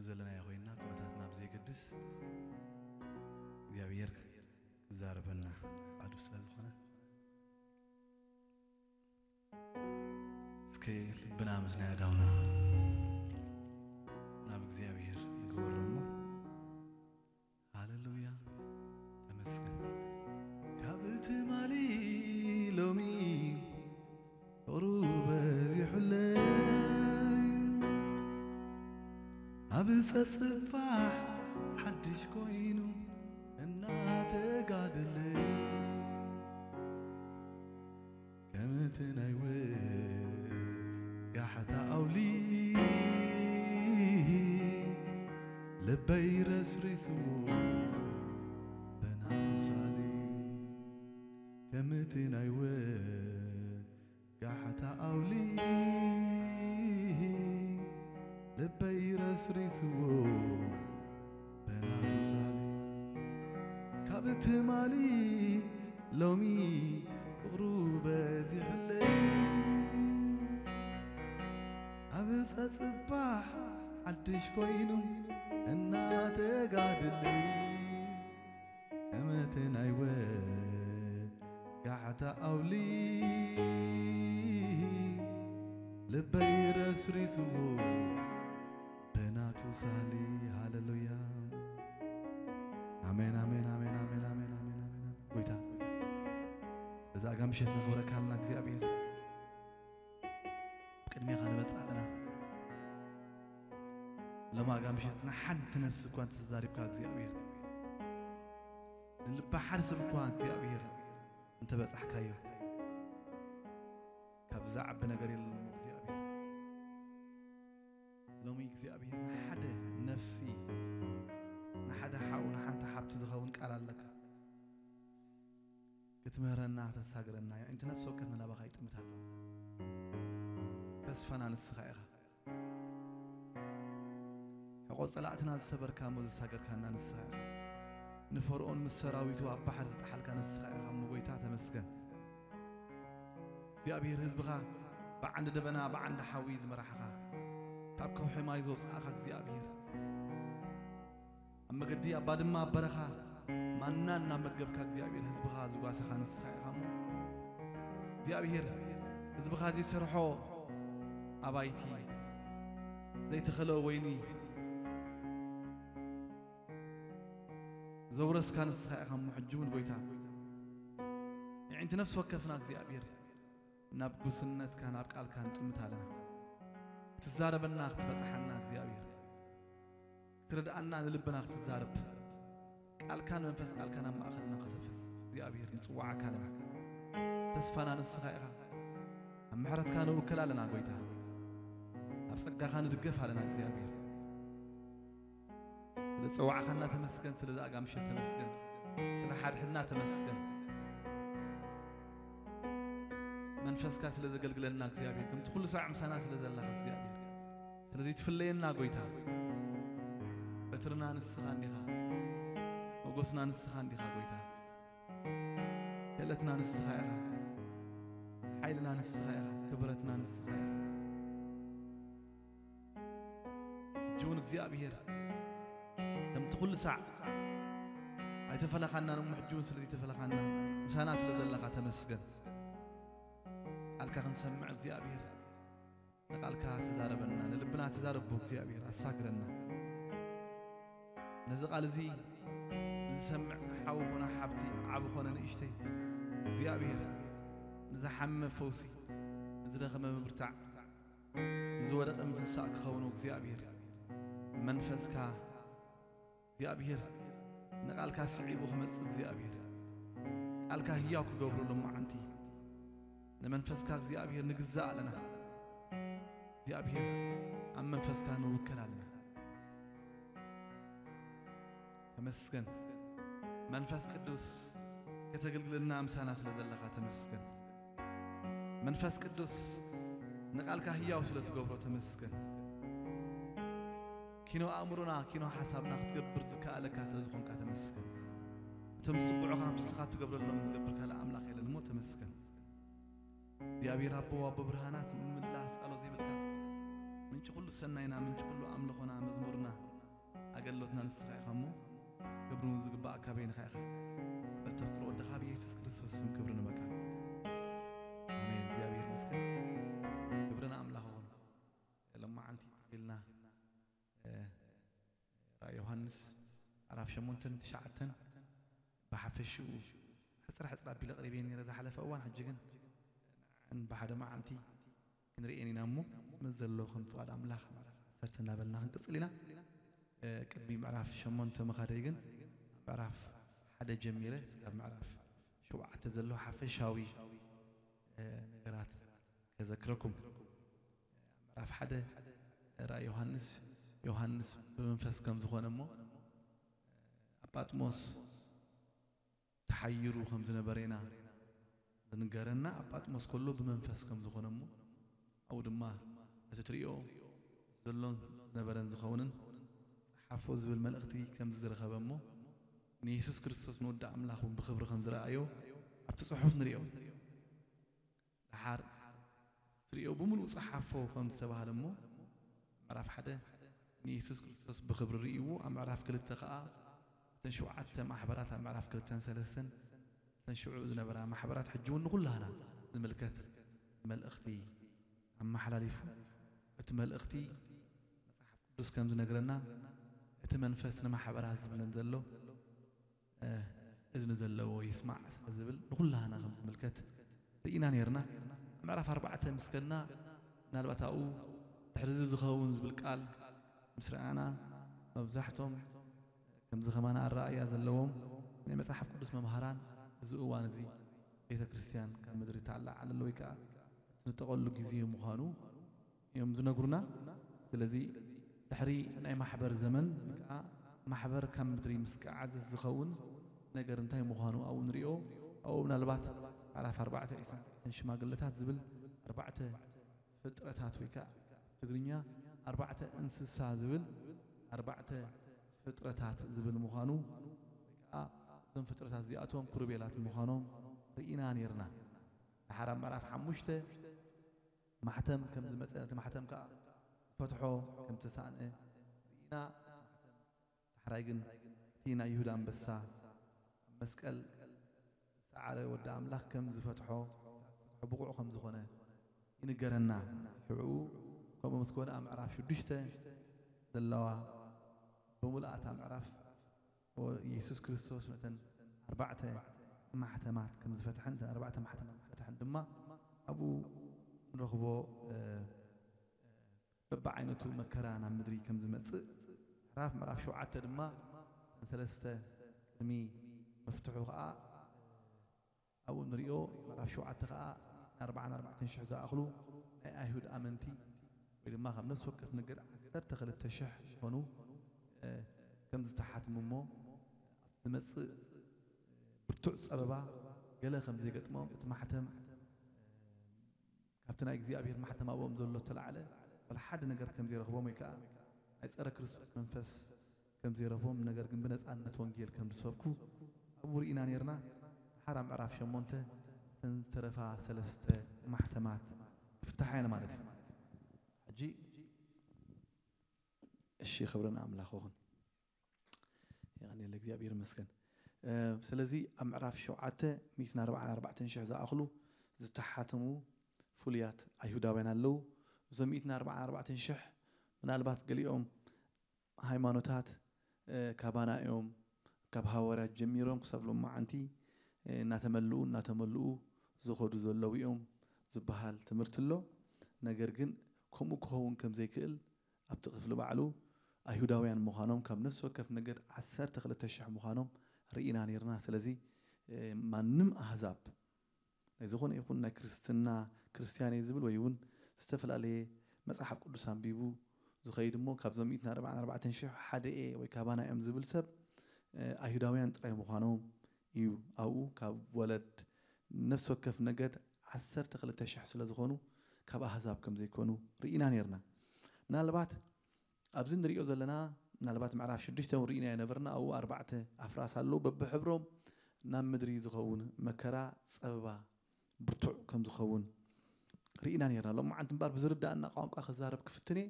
ዘለናዮ ኮይንና፣ ኩነታትና ብዘይገድስ እግዚኣብሔር ክዛረበና ፍቓዱ ስለ ዝኾነ፣ እስከ ልብና ምስ ናይ ኣእዳውና ናብ እግዚኣብሔር ንግበሮ እሞ። ሃሌሉያ፣ ተመስገን። ካብ ትማሊ ሎሚ ፍቕሩ በዚሑለይ፣ ኣብ ጸጽባሕ ሓድሽ ኮይኑ እናተጋደለይ፣ ከምቲ ናይ ወጋሕታ ኣውሊ ልበይ ረስሪስዎ ብናቱ ሳሊ፣ ከምቲ ናይ ወጋሕታ ኣውሊ ልበይ ረስሪስዎ ብናቱ ሳሊ፣ ካብ ትማሊ ሎሚ ፍቕሩ በዚሑለይ፣ ኣብ ጸጽባሕ ሓድሽ ኮይኑ እናተጋድለይ፣ ከምቲ ናይ ወጋሕታ ኣውሊ ልበይ ረስሪስዎ ብናቱ ሳሊ። ሃሌሉያ፣ ኣሜን፣ ኣሜን፣ ኣሜን፣ ኣሜን፣ ኣሜን፣ ኣሜን፣ ኣሜን። ጎይታ፣ በዛ ኣጋ ምሸት ነኽብረካ ኣለና እግዚኣብሔር። ቅድሜኻ ንመጽእ ኣለና። ሎማጋ ምሸትና ሓንቲ ነፍሲ እኳ እንተተዛሪብካ እግዚኣብሔር፣ ንልባ ሓደ ሰብ እኳ እግዚኣብሔር እንተበጻሕካዮ፣ ካብዛ ዓቢ ነገር የለን እግዚኣብሔር። ሎሚ እግዚኣብሔር ንሓደ ነፍሲ፣ ንሓደ ሓው፣ ንሓንቲ ሓብቲ ዝኸውን ቃል ኣለካ። ክትምህረና፣ ከተሳግረና፣ የዒንቲ ነፍሲ ወከፍና ናባኻ ይጥምት ኣሎ። ተስፋና ንስኻ ኢኻ። ሕቖ ጸላእትና ዝሰበርካ እሞ ዘሳገርካና ንስኻ ኢኻ። ንፈርኦን ምስ ሰራዊቱ ኣብ ባሕሪ ዝጠሓልካ ንስኻ ኢኻ እሞ ጎይታ ተመስገን። እግዚኣብሔር ህዝብኻ ብዓንዲ ደበና ብዓንዲ ሓዊ ዝመራሕኻ፣ ካብ ከውሒ ማይ ዘውፅኣኻ እግዚኣብሔር፣ ኣብ መገዲ ኣብ ባድማ ኣብ በረኻ ማና እናመገብካ እግዚኣብሔር ህዝብኻ ዝጓሰኻ ንስኻ ኢኻ እሞ፣ እግዚኣብሔር ህዝብኻ ዘይሰርሖ ኣባይቲ፣ ዘይተኸለ ወይኒ ዘውረስካ ንስኻ ኢኻ እሞ፣ ሕጂ እውን ጎይታ፣ የዒንቲ ነፍሲ ወከፍና እግዚኣብሔር ናብ ጉስነትካ ናብ ቃልካ ንጥምት ኣለና። ክትዛረበና ክትበጽሓና እግዚኣብሔር፣ ክትረድኣና ንልብና ክትዛረብ፣ ቃልካ ንመንፈስ ቃልካ ናብ ማእኸልና ከተፍስ እግዚኣብሔር ንጽዋዓካ ኣለና። ተስፋና ንስኻ ኢኻ። ኣብ ምሕረትካ ንውከል ኣለና ጎይታ። ኣብ ጸጋኻ ንድገፍ ኣለና እግዚኣብሔር። ስለ ጸዋዕኻና ተመስገን፣ ስለ ዝኣጋ ምሸት ተመስገን፣ ስለ ሓድሕድና ተመስገን። መንፈስካ ስለ ዘገልግለና እግዚኣብሔር፣ ከምቲ ኩሉ ሳዕ ምሳና ስለ ዘለኻ እግዚኣብሔር፣ ስለ ዘይትፍለየና ጎይታ፣ በትርና ንስኻ እንዲኻ፣ ሞገስና ንስኻ እንዲኻ ጎይታ። ክእለትና ንስኻ ኢኻ፣ ሓይልና ንስኻ ኢኻ፣ ክብረትና ንስኻ ኢኻ። ሕጂ እውን እግዚኣብሔር ከምቲ ኩሉ ሳዕ ኣይተፈለኻናን እሞ፣ ሕጂ እውን ስለ ዘይተፈለኻና፣ ምሳና ስለ ዘለኻ ተመስገን። ቃልካ ክንሰምዕ እግዚኣብሔር፣ ንቃልካ ተዛረበና፣ ንልብና ተዛረቦ እግዚኣብሔር፣ ኣሳግረና። ነዚ ቃል እዚ ንዝሰምዕ ሓው ኾነ ሓብቲ፣ ዓቢ ኾነ ንእሽተይ፣ እግዚኣብሔር ንዝሓመ ፈውሲ፣ ንዝደኸመ ምብርታዕ፣ ንዝወደቐ ምትንሳእ ክኸውን እግዚኣብሔር መንፈስካ እግዚኣብሔር ንቃልካ ስዒቡ ክመጽእ እግዚኣብሔር ቃልካ ህያው ክገብሮ ሎማዓንቲ ንመንፈስካ እግዚኣብሔር ንግዛእ ኣለና። እግዚኣብሔር ኣብ መንፈስካ ንውከል ኣለና። ተመስገን መንፈስ ቅዱስ ከተገልግለና ምሳና ስለ ዘለኻ ተመስገን። መንፈስ ቅዱስ ንቃልካ ህያው ስለ ትገብሮ ተመስገን። ኪኖ ኣእምሮና ኪኖ ሓሳብና ክትገብር ዝከኣለካ ስለ ዝኾንካ ተመስገን። እቶም ዝጽውዑኻ ንስኻ ትገብረሎም ዝገብር ካልእ ኣምላኽ የለን እሞ ተመስገን። እግዚኣብሔር ኣቦ ኣቦ ብርሃናት ምምላስ ቃሎ ዘይብልካ ምንጪ ኩሉ ሰናይና ምንጪ ኩሉ ኣምልኾና መዝሙርና ገሎትና ንስኻ ኢኻ እሞ ክብሪ እውን ዝግባእ ካበይንኻ ኢኻ። በተፍቅሮ ወድኻ ብየሱስ ክርስቶስ ስም ክብሪ ንበካ። ኣሜን። እግዚኣብሔር ይመስገን። ክብሪ ንኣምላኽ ይኹን። ሎማዓንቲ ኢልና ራእይ ዮሃንስ ምዕራፍ ሸሞንተን ትሽዓተን ብሓፈሽኡ ሕፅር ሕፅር ኣቢለ ኣቕሪበ ነይረ ዝሓለፈ እዋን። ሕጂ ግን ንዕን ብሓደ መዓልቲ ክንርእየን ኢና እሞ ምስ ዘሎ ከም ፍቓድ ኣምላኽ ምዕራፍ ዓሰርተ እናበልና ክንቅፅል ኢና። ቅድሚ ምዕራፍ ሸሞንተ ምኻደይ ግን ምዕራፍ ሓደ ጀሚረ ስጋብ ምዕራፍ ሸውዓተ ዘሎ ሓፈሻዊ ነገራት ከዘክረኩም። ምዕራፍ ሓደ ራእይ ዮሃንስ፣ ዮሃንስ ብመንፈስ ከም ዝኾነ እሞ ኣብ ጳጥሞስ ተሓይሩ ከም ዝነበረ ኢና ዝንገረና። ኣብ ጳጥሞስ ከሎ ብመንፈስ ከም ዝኾነ እሞ ኣብኡ ድማ እቲ ትሪኦ ዘሎን ዝነበረን ዝኸውንን ጸሓፎ ዝብል መልእኽቲ ከም ዝረኸበ እሞ ንየሱስ ክርስቶስ ንወዲ ኣምላኽ እውን ብኽብሪ ከም ዝረኣዮ ኣብቲ ጽሑፍ ንሪኦ። ደሓር ትሪኦ ብምሉእ ጸሓፎ ከም ዝተባህለ እሞ ምዕራፍ ሓደ ንየሱስ ክርስቶስ ብኽብሪ ርእይዎ። ኣብ ምዕራፍ ክልተ ከኣ እተን ሸውዓተ ማሕበራት ኣብ ምዕራፍ ክልተን ሰለስተን እተን ሽዑ ዝነበራ ማሕበራት ሕጂ እውን ንኹላህና ዝምልከት መልእኽቲ ኣመሓላሊፉ። እቲ መልእኽቲ መጽሓፍ ቅዱስ ከም ዝነግረና እቲ መንፈስ ንማሕበራት ዝብለን ዘሎ እዝኒ ዘለዎ ይስማዕ ስለ ዝብል ንኹላህና ከም ዝምልከት ርኢና ነርና። ምዕራፍ ኣርባዕተ ምስ ከድና ምናልባት ኣብኡ ድሕሪ እዚ ዝኸውን ዝብል ቃል ምስ ረኣና መብዛሕቶም ከምዚ ከማና ኣረኣእያ ዘለዎም ናይ መጽሓፍ ቅዱስ መምሃራን እዚ እዋን እዚ ቤተ ክርስቲያን ካብ ምድሪ ተላዓለሉ ወይ ከዓ ትንጠቐሉ ግዜ ምዃኑ እዮም ዝነግሩና። ስለዚ ድሕሪ ናይ ማሕበር ዘመን ወይ ከዓ ማሕበር ካብ ምድሪ ምስ ቀዓዘ ዝኸውን ነገር እንታይ ምዃኑ ኣብኡ ንሪኦ። ኣብኡ ምናልባት ምዕራፍ ኣርባዕተ ዒስራን ሽማግለታት ዝብል ኣርባዕተ ፍጥረታት ወይ ከዓ ትግርኛ ኣርባዕተ እንስሳ ዝብል ኣርባዕተ ፍጥረታት ዝብል ምዃኑ ወይ ከዓ እዞም ፍጥረታት እዚኣቶም ክሩቤላት ምዃኖም ርኢና ነርና። ድሓር ኣብ ምዕራፍ ሓሙሽተ ማሕተም ከም ዝመፀ ነቲ ማሕተም ከዓ ዝፈትሖ ከም ተሳእነ ርኢና። ዳሕራይ ግን እቲ ናይ ይሁዳ ኣንበሳ ኣብ መስቀል ዝሰዓረ ወዲ ኣምላኽ ከም ዝፈትሖ ብቑዕ ከም ዝኾነ ይንገረና። ሽዑ ከምኡ ምስ ኮነ ኣብ ምዕራፍ ሽዱሽተ ዘለዋ ብምልኣታ ምዕራፍ ኢየሱስ ክርስቶስ ነተን ኣርባዕተ ማሕተማት ከም ዝፈትሐን እተን ኣርባዕተ ማሕተማት ዝፈትሐን ድማ ኣብኡ ንረኽቦ በብዓይነቱ መከራ ናብ ምድሪ ከም ዝመጽእ ምዕራፍ ምዕራፍ ሸውዓተ ድማ ሰለስተ ቅድሚ መፍትሑ ከዓ ኣብኡ ንሪኦ። ምዕራፍ ሸውዓተ ከዓ ኣርባዓን ኣርባዕተን ሽሕ ዝኣኽሉ ናይ ኣይሁድ ኣመንቲ ወይ ድማ ካብ ነፍሲ ወከፍ ነገድ ዓሰርተ ክልተ ሽሕ ዝኾኑ ከም ዝተሓትሙ እሞ ዝመጽእ ብርቱዕ ጸበባ ገለ ከም ዘይገጥሞም እቲ ማሕተም ካብቲ ናይ እግዚኣብሔር ማሕተም ኣብኦም ዘሎ እተላዕለ ወላ ሓደ ነገር ከም ዘይረኽቦም ወይ ከዓ ናይ ጸረ ክርስቶስ መንፈስ ከም ዘይረኽቦም ነገር ግን ብነጻነት ወንጌል ከም ዝሰብኩ ኣብኡ ርኢና ነርና። ድሓር ኣብ ምዕራፍ ሸሞንተ እተን ዝተረፋ ሰለስተ ማሕተማት ክፍትሓ እየን ማለት እዩ። ሕጂ እሺ ክብርን ኣምላኽ ይኹን። የቐንየለ እግዚኣብሔር ይመስገን። ስለዚ ኣብ ምዕራፍ ሸውዓተ ሚእትን ኣርባዓን ኣርባዕተን ሽሕ ዝኣኽሉ ዝተሓተሙ ፍሉያት ኣይሁዳውያን ኣለዉ። እዞም ሚእትን ኣርባዓን ኣርባዕተን ሽሕ ምናልባት ገሊኦም ሃይማኖታት ካባና እዮም፣ ካብ ሃዋርያት ጀሚሮም ክሳብ ሎማዓንቲ እናተመልኡ እናተመልኡ ዝኸዱ ዘለዉ እዮም ዝበሃል ትምህርቲ ኣሎ። ነገር ግን ከምኡ ክኸውን ከም ዘይክእል ኣብቲ ክፍሊ ባዕሉ ኣይሁዳውያን ምዃኖም ካብ ነፍሲ ወከፍ ነገድ ዓሰርተ ክልተ ሽሕ ምዃኖም ርኢና ነርና። ስለዚ ማንም ኣህዛብ ናይ ዝኾነ ይኹን ናይ ክርስትና ክርስትያን እየ ዝብል ወይ እውን ዝተፈላለየ መጽሓፍ ቅዱስ ኣንቢቡ ዝኸይድ እሞ ካብዞም ሚእትን ኣርባዓን ኣርባዕተን ሽሕ ሓደ እየ ወይ ካባና እዮም ዝብል ሰብ ኣይሁዳውያን ጥራይ ምዃኖም እዩ። ኣብኡ ካብ ወለድ ነፍሲ ወከፍ ነገድ ዓሰርተ ክልተ ሽሕ ስለ ዝኾኑ ካብ ኣህዛብ ከም ዘይኮኑ ርኢና ነርና። ምናልባት ኣብዚ ንሪኦ ዘለና ምናልባት ምዕራፍ ሽዱሽተ እውን ርኢና የነበርና ኣብኡ ኣርባዕተ ኣፍራስ ኣለዉ በብሕብሮም ናብ ምድሪ ዝኸውን መከራ ጸበባ ብርቱዕ ከም ዝኸውን ርኢና ነርና። ሎማዓንቲ እምበር ብዝርዳእና ቋንቋ ክዛረብ ክፍትን እየ።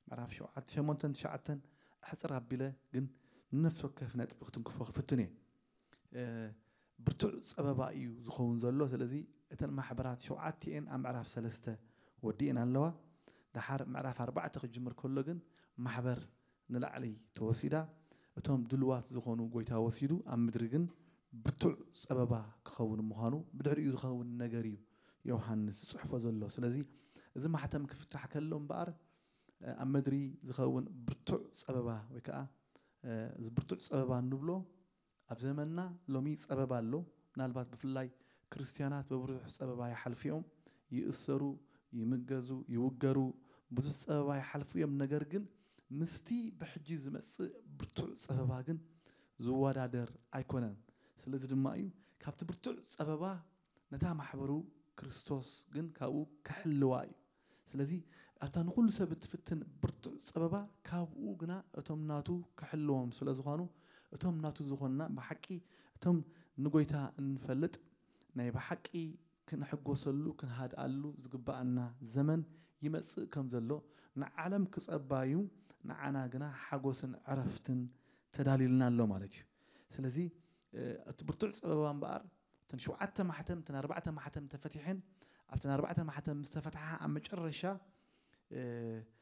ምዕራፍ ሸውዓተ ሸሞንተን ትሽዓተን ሕፅር ኣቢለ ግን ንነፍሲ ወከፍ ነጥቢ ክትንክፎ ክፍትን እየ። ብርቱዕ ፀበባ እዩ ዝኸውን ዘሎ። ስለዚ እተን ማሕበራት ሸውዓቲኤን ኣብ ምዕራፍ ሰለስተ ወዲኤን ኣለዋ። ደሓር ምዕራፍ ኣርባዕተ ክጅምር ከሎ ግን ማሕበር ንላዕሊ ተወሲዳ፣ እቶም ድልዋት ዝኾኑ ጎይታ ወሲዱ፣ ኣብ ምድሪ ግን ብርቱዕ ፀበባ ክኸውን ምዃኑ ብድሕሪኡ ዝኸውን ነገር እዩ ዮሃንስ ዝፅሕፎ ዘሎ። ስለዚ እዚ ማሕተም ክፍታሕ ከሎ እምበኣር ኣብ ምድሪ ዝኸውን ብርቱዕ ፀበባ ወይ ከዓ እዚ ብርቱዕ ፀበባ እንብሎ ኣብ ዘመንና ሎሚ ፀበባ ኣሎ። ምናልባት ብፍላይ ክርስትያናት ብብዙሕ ፀበባ ይሓልፉ እዮም። ይእሰሩ፣ ይምገዙ፣ ይውገሩ፣ ብዙሕ ፀበባ ይሓልፉ እዮም። ነገር ግን ምስቲ ብሕጂ ዝመፅእ ብርቱዕ ፀበባ ግን ዝወዳደር ኣይኮነን። ስለዚ ድማ እዩ ካብቲ ብርቱዕ ፀበባ ነታ ማሕበሩ ክርስቶስ ግን ካብኡ ክሕልዋ እዩ። ስለዚ ኣብታ ንኹሉ ሰብ እትፍትን ብርቱዕ ፀበባ ካብኡ ግና እቶም ናቱ ክሕልዎም ስለ ዝኾኑ፣ እቶም ናቱ ዝኾንና ብሓቂ እቶም ንጎይታ እንፈልጥ ናይ ብሓቂ ክንሕጎሰሉ ክንሃድኣሉ ዝግባኣና ዘመን ይመፅእ ከም ዘሎ ንዓለም ክፀባ እዩ፣ ንዓና ግና ሓጎስን ዕረፍትን ተዳልዩልና ኣሎ ማለት እዩ። ስለዚ እቲ ብርቱዕ ፀበባ እምበኣር እተን ሸውዓተ ማሕተም እተን ኣርባዕተ ማሕተም ተፈቲሐን ኣብተን ኣርባዕተ ማሕተም ምስ ተፈትሓ ኣብ መጨረሻ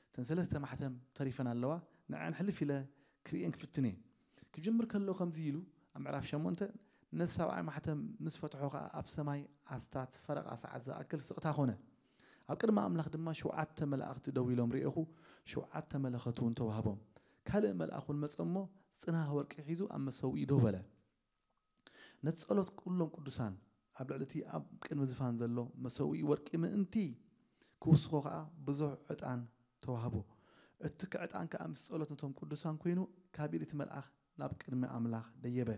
እተን ሰለስተ ማሕተም ተሪፈን ኣለዋ። ንዐን ሕልፍ ኢለ ክርእየን ክፍትን እየ። ክጅምር ከሎ ከምዚ ኢሉ ኣብ ምዕራፍ ሸሞንተ ነቲ ሰብኣይ ማሕተም ምስ ፈትሖ ከዓ ኣብ ሰማይ ኣስታት ፈረቓ ሰዓት ዝኣክል ስቕታ ኮነ። ኣብ ቅድሚ ኣምላኽ ድማ ሸውዓተ መላእኽቲ ደው ኢሎም ርኤኹ። ሸውዓተ መለኸት እውን ተዋህቦም። ካልእ መልኣኽ እውን መጸ እሞ ጽናህ ወርቂ ሒዙ ኣብ መሰውኢ ደው በለ። ነቲ ጸሎት ኩሎም ቅዱሳን ኣብ ልዕሊ እቲ ኣብ ቅድሚ ዝፋን ዘሎ መሰውኢ ወርቂ ምእንቲ ክውስኾ ኸኣ ብዙሕ ዕጣን ተዋህቦ። እቲ ዕጣን ከኣ ምስ ጸሎት ነቶም ቅዱሳን ኮይኑ ካብ ኢድ እቲ መልኣኽ ናብ ቅድሚ ኣምላኽ ደየበ።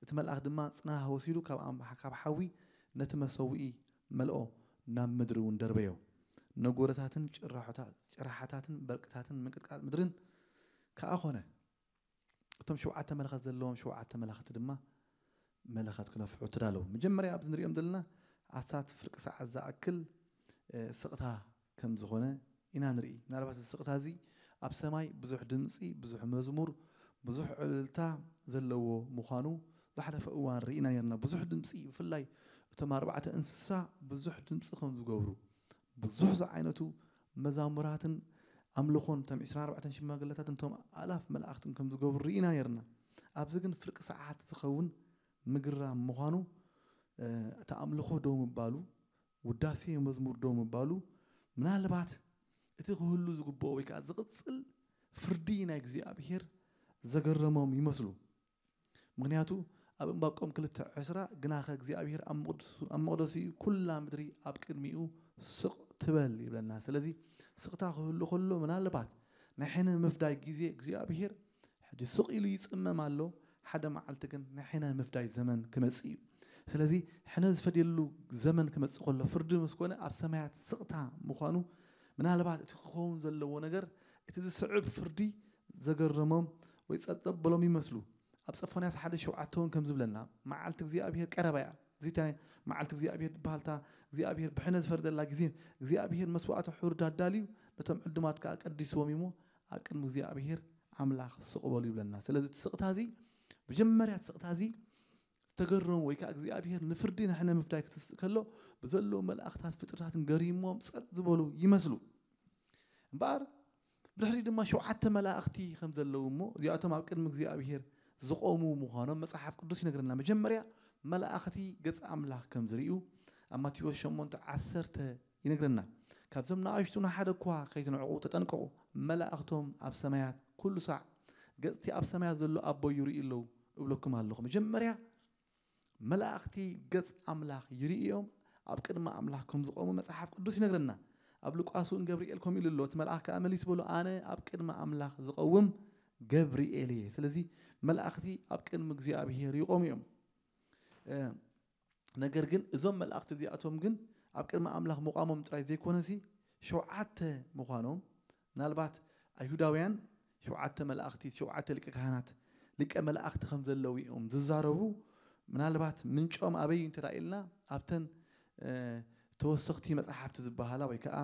እቲ መልኣኽ ድማ ጽናህ ወሲዱ ካብ ኣም- ካብ ሓዊ ነቲ መሰውኢ መልኦ፣ ናብ ምድሪ እውን ደርበዮ። ነጎረታትን ጭራሖታ- ጭራሓታትን በርቅታትን ምንቅጥቃጥ ምድርን ከኣ ኾነ። እቶም ሸውዓተ መለኸት ዘለዎም ሸውዓተ መላኽቲ ድማ መለኸት ክነፍሑ ተዳለዉ። መጀመርያ ኣብዚ ንሪኦም ዘለና ኣስታት ፍርቂ ሰዓት ዝኣክል ስቕታ ከም ዝኾነ ኢና ንርኢ። ምናልባት እዚ ስቕታ እዚ ኣብ ሰማይ ብዙሕ ድምፂ፣ ብዙሕ መዝሙር፣ ብዙሕ ዕልልታ ዘለዎ ምዃኑ ዝሓለፈ እዋን ርኢና ነርና። ብዙሕ ድምፂ፣ ብፍላይ እቶም ኣርባዕተ እንስሳ ብዙሕ ድምፂ ከም ዝገብሩ፣ ብዙሕ ዝዓይነቱ መዛሙራትን ኣምልኾን እቶም ዕስራን ኣርባዕተን ሽማግለታትን እቶም ኣላፍ መላእኽትን ከም ዝገብሩ ርኢና ነርና። ኣብዚ ግን ፍርቂ ሰዓት ዝኸውን ምግራም ምዃኑ እቲ ኣምልኾ ደው ምባሉ፣ ውዳሴ መዝሙር ደው ምባሉ ምናልባት እቲ ክህሉ ዝግብኦ ወይ ከዓ ዝቕፅል ፍርዲ ናይ እግዚኣብሔር ዘገረሞም ይመስሉ። ምክንያቱ ኣብ እንባቆም ክልተ ዕስራ ግናኸ እግዚኣብሔር ኣብ መቕደሱ- ኣብ መቕደሱ እዩ፣ ኩላ ምድሪ ኣብ ቅድሚኡ ስቕ ትበል ይብለና። ስለዚ ስቕታ ክህሉ ከሎ ምናልባት ናይ ሕነ ምፍዳይ ግዜ እግዚኣብሔር ሕጂ ስቕ ኢሉ ይፅመም ኣሎ። ሓደ መዓልቲ ግን ናይ ሕነ ምፍዳይ ዘመን ክመፅእ እዩ። ስለዚ ሕነ ዝፈድየሉ ዘመን ክመፅእ ከሎ ፍርዲ ምስ ኮነ ኣብ ሰማያት ስቕታ ምዃኑ ምናልባት እቲ ክኸውን ዘለዎ ነገር እቲ ዝስዕብ ፍርዲ ዘገረሞም ወይ ጸብጸብ በሎም ይመስሉ። ኣብ ጸፎንያስ ሓደ ሸውዓተ እውን ከም ዝብለና መዓልቲ እግዚኣብሔር ቀረባ እያ። እዚ እታ መዓልቲ እግዚኣብሔር ዝበሃልታ እግዚኣብሔር ብሕነ ዝፈርደላ ግዜ እግዚኣብሔር መስዋዕቲ ሕሩድ ኣዳልዩ ነቶም ዕዱማት ከዓ ቀዲስዎም እሞ ኣብ ቅድሚ እግዚኣብሔር ኣምላኽ ስቕ በሉ ይብለና። ስለዚ እቲ ስቕታ እዚ መጀመርያ እቲ ስቕታ እዚ ዝተገረሙ ወይ ከዓ እግዚኣብሔር ንፍርዲ ንሕነ ምፍዳይ ክትስእ ከሎ ብዘለዉ መላእኽታት ፍጥረታትን ገሪሞም ጸጥ ዝበሉ ይመስሉ። እምበኣር ብድሕሪ ድማ ሸውዓተ መላእኽቲ ከም ዘለዉ እሞ እዚኣቶም ኣብ ቅድሚ እግዚኣብሔር ዝቆሙ ምዃኖም መጽሓፍ ቅዱስ ይነግረና። መጀመርያ መላእኽቲ ገጽ ኣምላኽ ከም ዝርእዩ ኣብ ማቴዎስ ሸሞንተ ዓሰርተ ይነግረና። ካብዞም ንኣሽቱ ንሓደ እኳ ከይትንዕቑ ተጠንቀቑ፣ መላእኽቶም ኣብ ሰማያት ኩሉ ሳዕ ገጽቲ ኣብ ሰማያት ዘሎ ኣቦ ይርእዩ ኣለዉ እብለኩም ኣለኹ። መጀመርያ መላእኽቲ ገጽ ኣምላኽ ይርእዮም ኣብ ቅድሚ ኣምላኽ ከም ዝቆሙ መጽሓፍ ቅዱስ ይነግረና። ኣብ ሉቃስ እውን ገብርኤል ከምኡ ኢሉ ኣሎ። እቲ መልኣኽ ከኣ መሊሱ በሎ፣ ኣነ ኣብ ቅድሚ ኣምላኽ ዝቐውም ገብርኤል እየ። ስለዚ መላእኽቲ ኣብ ቅድሚ እግዚኣብሔር ይቆሙ እዮም። ነገር ግን እዞም መላእኽቲ እዚኣቶም ግን ኣብ ቅድሚ ኣምላኽ ምቋሞም ጥራይ ዘይኮነሲ ሸውዓተ ምዃኖም፣ ምናልባት ኣይሁዳውያን ሸውዓተ መላእኽቲ፣ ሸውዓተ ሊቀ ካህናት፣ ሊቀ መላእኽቲ ከም ዘለዉ እዮም ዝዛረቡ። ምናልባት ምንጮም ኣበይ እንተ ኢልና ኣብተን ተወሰኽቲ መጽሓፍቲ ዝበሃላ ወይ ከዓ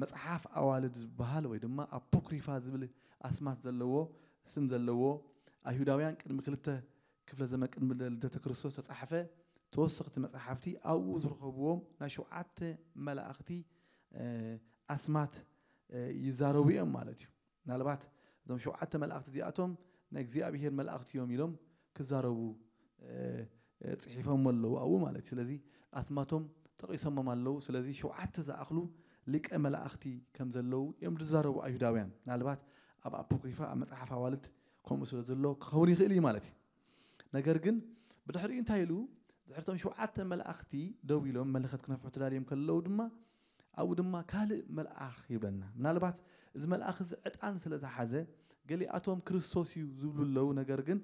መጽሓፍ ኣዋልድ ዝበሃል ወይ ድማ ኣፖክሪፋ ዝብል ኣስማት ዘለዎ ስም ዘለዎ ኣይሁዳውያን ቅድሚ ክልተ ክፍለ ዘመን ቅድሚ ልደተ ክርስቶስ ዝተጻሕፈ ተወሰኽቲ መጻሕፍቲ ኣብኡ ዝረኸብዎም ናይ ሸውዓተ መላእኽቲ ኣስማት ይዛረቡ እዮም ማለት እዩ። ምናልባት እዞም ሸውዓተ መላእኽቲ እዚኣቶም ናይ እግዚኣብሔር መላእኽቲ እዮም ኢሎም ክዛረቡ ፅሒፎም ኣለዉ ኣብኡ ማለት እዩ። ስለዚ ኣስማቶም ጠቒሶሞም ኣለዉ። ስለዚ ሸውዓተ ዝኣኽሉ ሊቀ መላእኽቲ ከም ዘለዉ እዮም ዝዛረቡ ኣይሁዳውያን። ምናልባት ኣብ ኣፖክሪፋ ኣብ መጽሓፍ ኣዋልድ ከምኡ ስለ ዘሎ ክኸውን ይኽእል እዩ ማለት እዩ። ነገር ግን ብድሕሪኡ እንታይ ኢሉ? ድሕርቶም ሸውዓተ መላእኽቲ ደው ኢሎም መለኸት ክነፍሑ ተዳልዮም ከለዉ ድማ ኣብኡ ድማ ካልእ መልኣኽ ይብለና። ምናልባት እዚ መልኣኽ እዚ ዕጣን ስለ ዝሓዘ ገሊኣቶም ክርስቶስ እዩ ዝብሉ ኣለዉ። ነገር ግን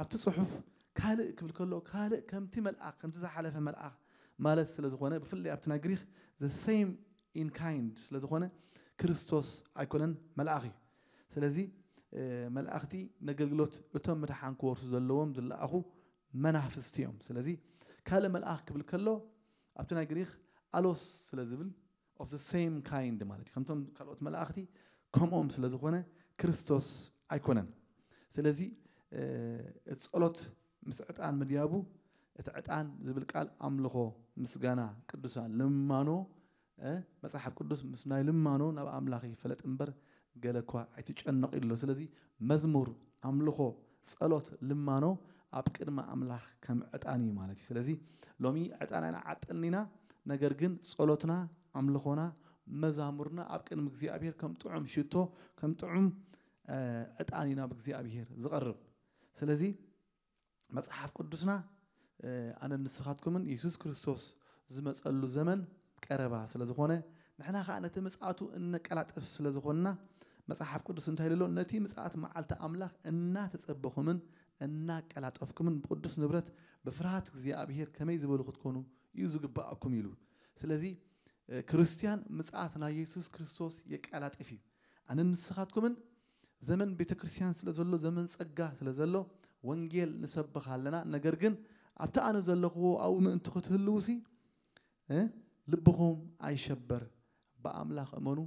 ኣብቲ ጽሑፍ ካልእ ክብል ከሎ ካልእ ከምቲ መልኣኽ ከምቲ ዝሓለፈ መልኣኽ ማለት ስለ ዝኾነ ብፍላይ ኣብቲ ናይ ግሪክ the same in kind ስለ ዝኾነ ክርስቶስ ኣይኮነን መልኣኽ እዩ። ስለዚ መላእኽቲ ነገልግሎት እቶም ምድሓን ክወርሱ ዘለዎም ዝለኣኹ መናፍስቲ እዮም። ስለዚ ካልእ መልኣኽ ክብል ከሎ ኣብቲ ናይ ግሪክ ኣሎስ ስለ ዝብል of the same kind ማለት እዩ። ከምቶም ካልኦት መላእኽቲ ከምኦም ስለ ዝኾነ ክርስቶስ ኣይኮነን። ስለዚ እቲ ጸሎት ምስ ዕጣን ምድያቡ እቲ ዕጣን ዝብል ቃል ኣምልኾ፣ ምስጋና፣ ቅዱሳን ልማኖ መጽሓፍ ቅዱስ ምስ ናይ ልማኖ ናብ ኣምላኽ ይፈለጥ እምበር ገለ እኳ ኣይትጨነቕ ኢሉ ኣሎ። ስለዚ መዝሙር፣ ኣምልኾ፣ ጸሎት፣ ልማኖ ኣብ ቅድሚ ኣምላኽ ከም ዕጣን እዩ ማለት እዩ። ስለዚ ሎሚ ዕጣን ኣይንዓጥልን ኢና፣ ነገር ግን ጸሎትና፣ ኣምልኾና፣ መዛሙርና ኣብ ቅድሚ እግዚኣብሔር ከም ጥዑም ሽቶ፣ ከም ጥዑም ዕጣን እዩ ናብ እግዚኣብሔር ዝቐርብ። ስለዚ መጽሓፍ ቅዱስና ኣነን ንስኻትኩምን የሱስ ክርስቶስ ዝመጸሉ ዘመን ቀረባ ስለ ዝኾነ ንሕና ኸዓ ነቲ ምጽኣቱ እነቀላጥፍ ስለ ዝኾንና መጽሓፍ ቅዱስ እንታይ ኢሉ ኣሎ? ነቲ ምጽኣት መዓልቲ ኣምላኽ እናተጸበኹምን እናቀላጠፍኩምን ብቅዱስ ንብረት ብፍርሃት እግዚኣብሔር ከመይ ዝበሉ ክትኮኑ እዩ ዝግባኣኩም ኢሉ። ስለዚ ክርስትያን ምጽኣት ናይ የሱስ ክርስቶስ የቀላጥፍ እዩ። ኣነን ንስኻትኩምን ዘመን ቤተ ክርስቲያን ስለ ዘሎ ዘመን ጸጋ ስለ ዘሎ ወንጌል ንሰብኽ ኣለና። ነገር ግን ኣብቲ ኣነ ዘለኽዎ ኣብኡ ምእንቲ ክትህልዉ ሲ ልብኹም ኣይሸበር፣ ብኣምላኽ እመኑ፣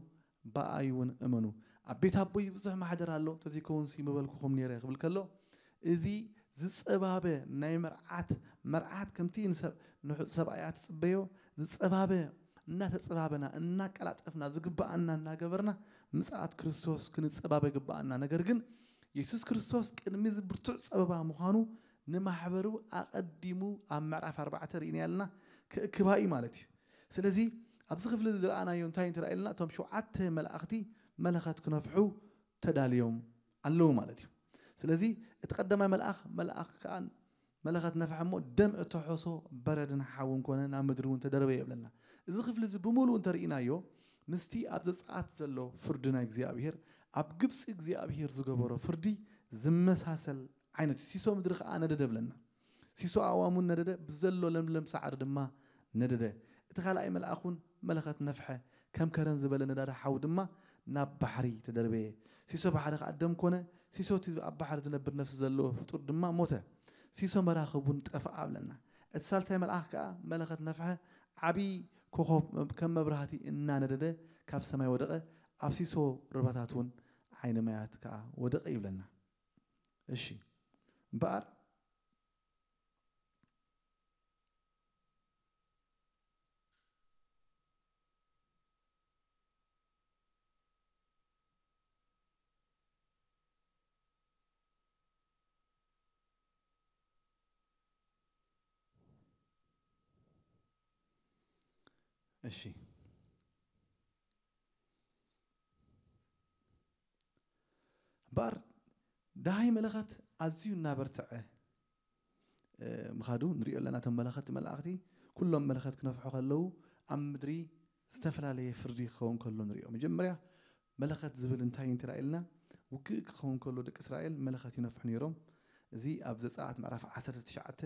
ብኣይ እውን እመኑ። ኣብ ቤት ኣቦይ ብዙሕ ማሕደር ኣሎ፣ ተዘይከውንሲ ምበልኩኹም ነይረ ክብል ከሎ እዚ ዝጸባበ ናይ መርዓት መርዓት ከምቲ ንሰብ ንሑ- ሰብኣያ ትጽበዮ ዝጸባበ እናተጸባበና እናቀላጠፍና ዝግባኣና እናገበርና ምጽኣት ክርስቶስ ክንጸባበ ይግባኣና። ነገር ግን የሱስ ክርስቶስ ቅድሚ እዚ ብርቱዕ ጸበባ ምዃኑ ንማሕበሩ ኣቐዲሙ ኣብ ምዕራፍ ኣርባዕተ ርኢና ያልና ክእክባ እዩ ማለት እዩ። ስለዚ ኣብዚ ክፍሊ እዚ ዝረኣናዮ እንታይ እንተ ኢልና እቶም ሸውዓተ መላእኽቲ መለኸት ክነፍሑ ተዳልዮም ኣለዉ ማለት እዩ። ስለዚ እቲ ቀዳማይ መልኣኽ መልኣኽ ከኣ መለኸት ነፍሐ እሞ ደም እተሖሶ በረድን ሓውን ኮነ ናብ ምድሪ እውን ተደረበ ይብለና። እዚ ክፍሊ እዚ ብምሉኡ እንተርኢናዮ ምስቲ ኣብ ዘጸኣት ዘሎ ፍርዲ ናይ እግዚኣብሔር ኣብ ግብፂ እግዚኣብሔር ዝገበሮ ፍርዲ ዝመሳሰል ዓይነት ሲሶ ምድሪ ከኣ ነደደ ብለና። ሲሶ ኣእዋም እውን ነደደ፣ ብዘሎ ለምለም ሳዕሪ ድማ ነደደ። እቲ ካልኣይ መልኣኽ እውን መለኸት ነፍሐ፣ ከም ከረን ዝበለ ነዳዲ ሓዊ ድማ ናብ ባሕሪ ተደርበየ። ሲሶ ባሕሪ ከኣ ደም ኮነ። ሲሶ እቲ ኣብ ባሕሪ ዝነብር ነፍሲ ዘለዎ ፍጡር ድማ ሞተ። ሲሶ መራኽብ እውን ጠፍኣ ብለና። እቲ ሳልሳይ መልኣኽ ከኣ መለኸት ነፍሐ፣ ዓብዪ ኮኾብ ከም መብራህቲ እናነደደ ካብ ሰማይ ወደቐ፣ ኣብ ሲሶ ሩባታት እውን ዓይኒ ማያት ከኣ ወደቐ ይብለና። እሺ እምበኣር እሺ እምበኣር ደሃይ መለኸት ኣዝዩ እናበርትዐ ምኻዱ ንሪኦ ኣለና። እቶም መለኸቲ መላእኽቲ ኩሎም መለኸት ክነፍሑ ከለዉ ኣብ ምድሪ ዝተፈላለየ ፍርዲ ክኸውን ከሎ ንሪኦ። መጀመርያ መለኸት ዝብል እንታይ እንተ ኢልና ውግእ ክኸውን ከሎ ደቂ እስራኤል መለኸት ይነፍሑ ነይሮም። እዚ ኣብ ዘጸኣት ምዕራፍ ዓሰርተ ትሽዓተ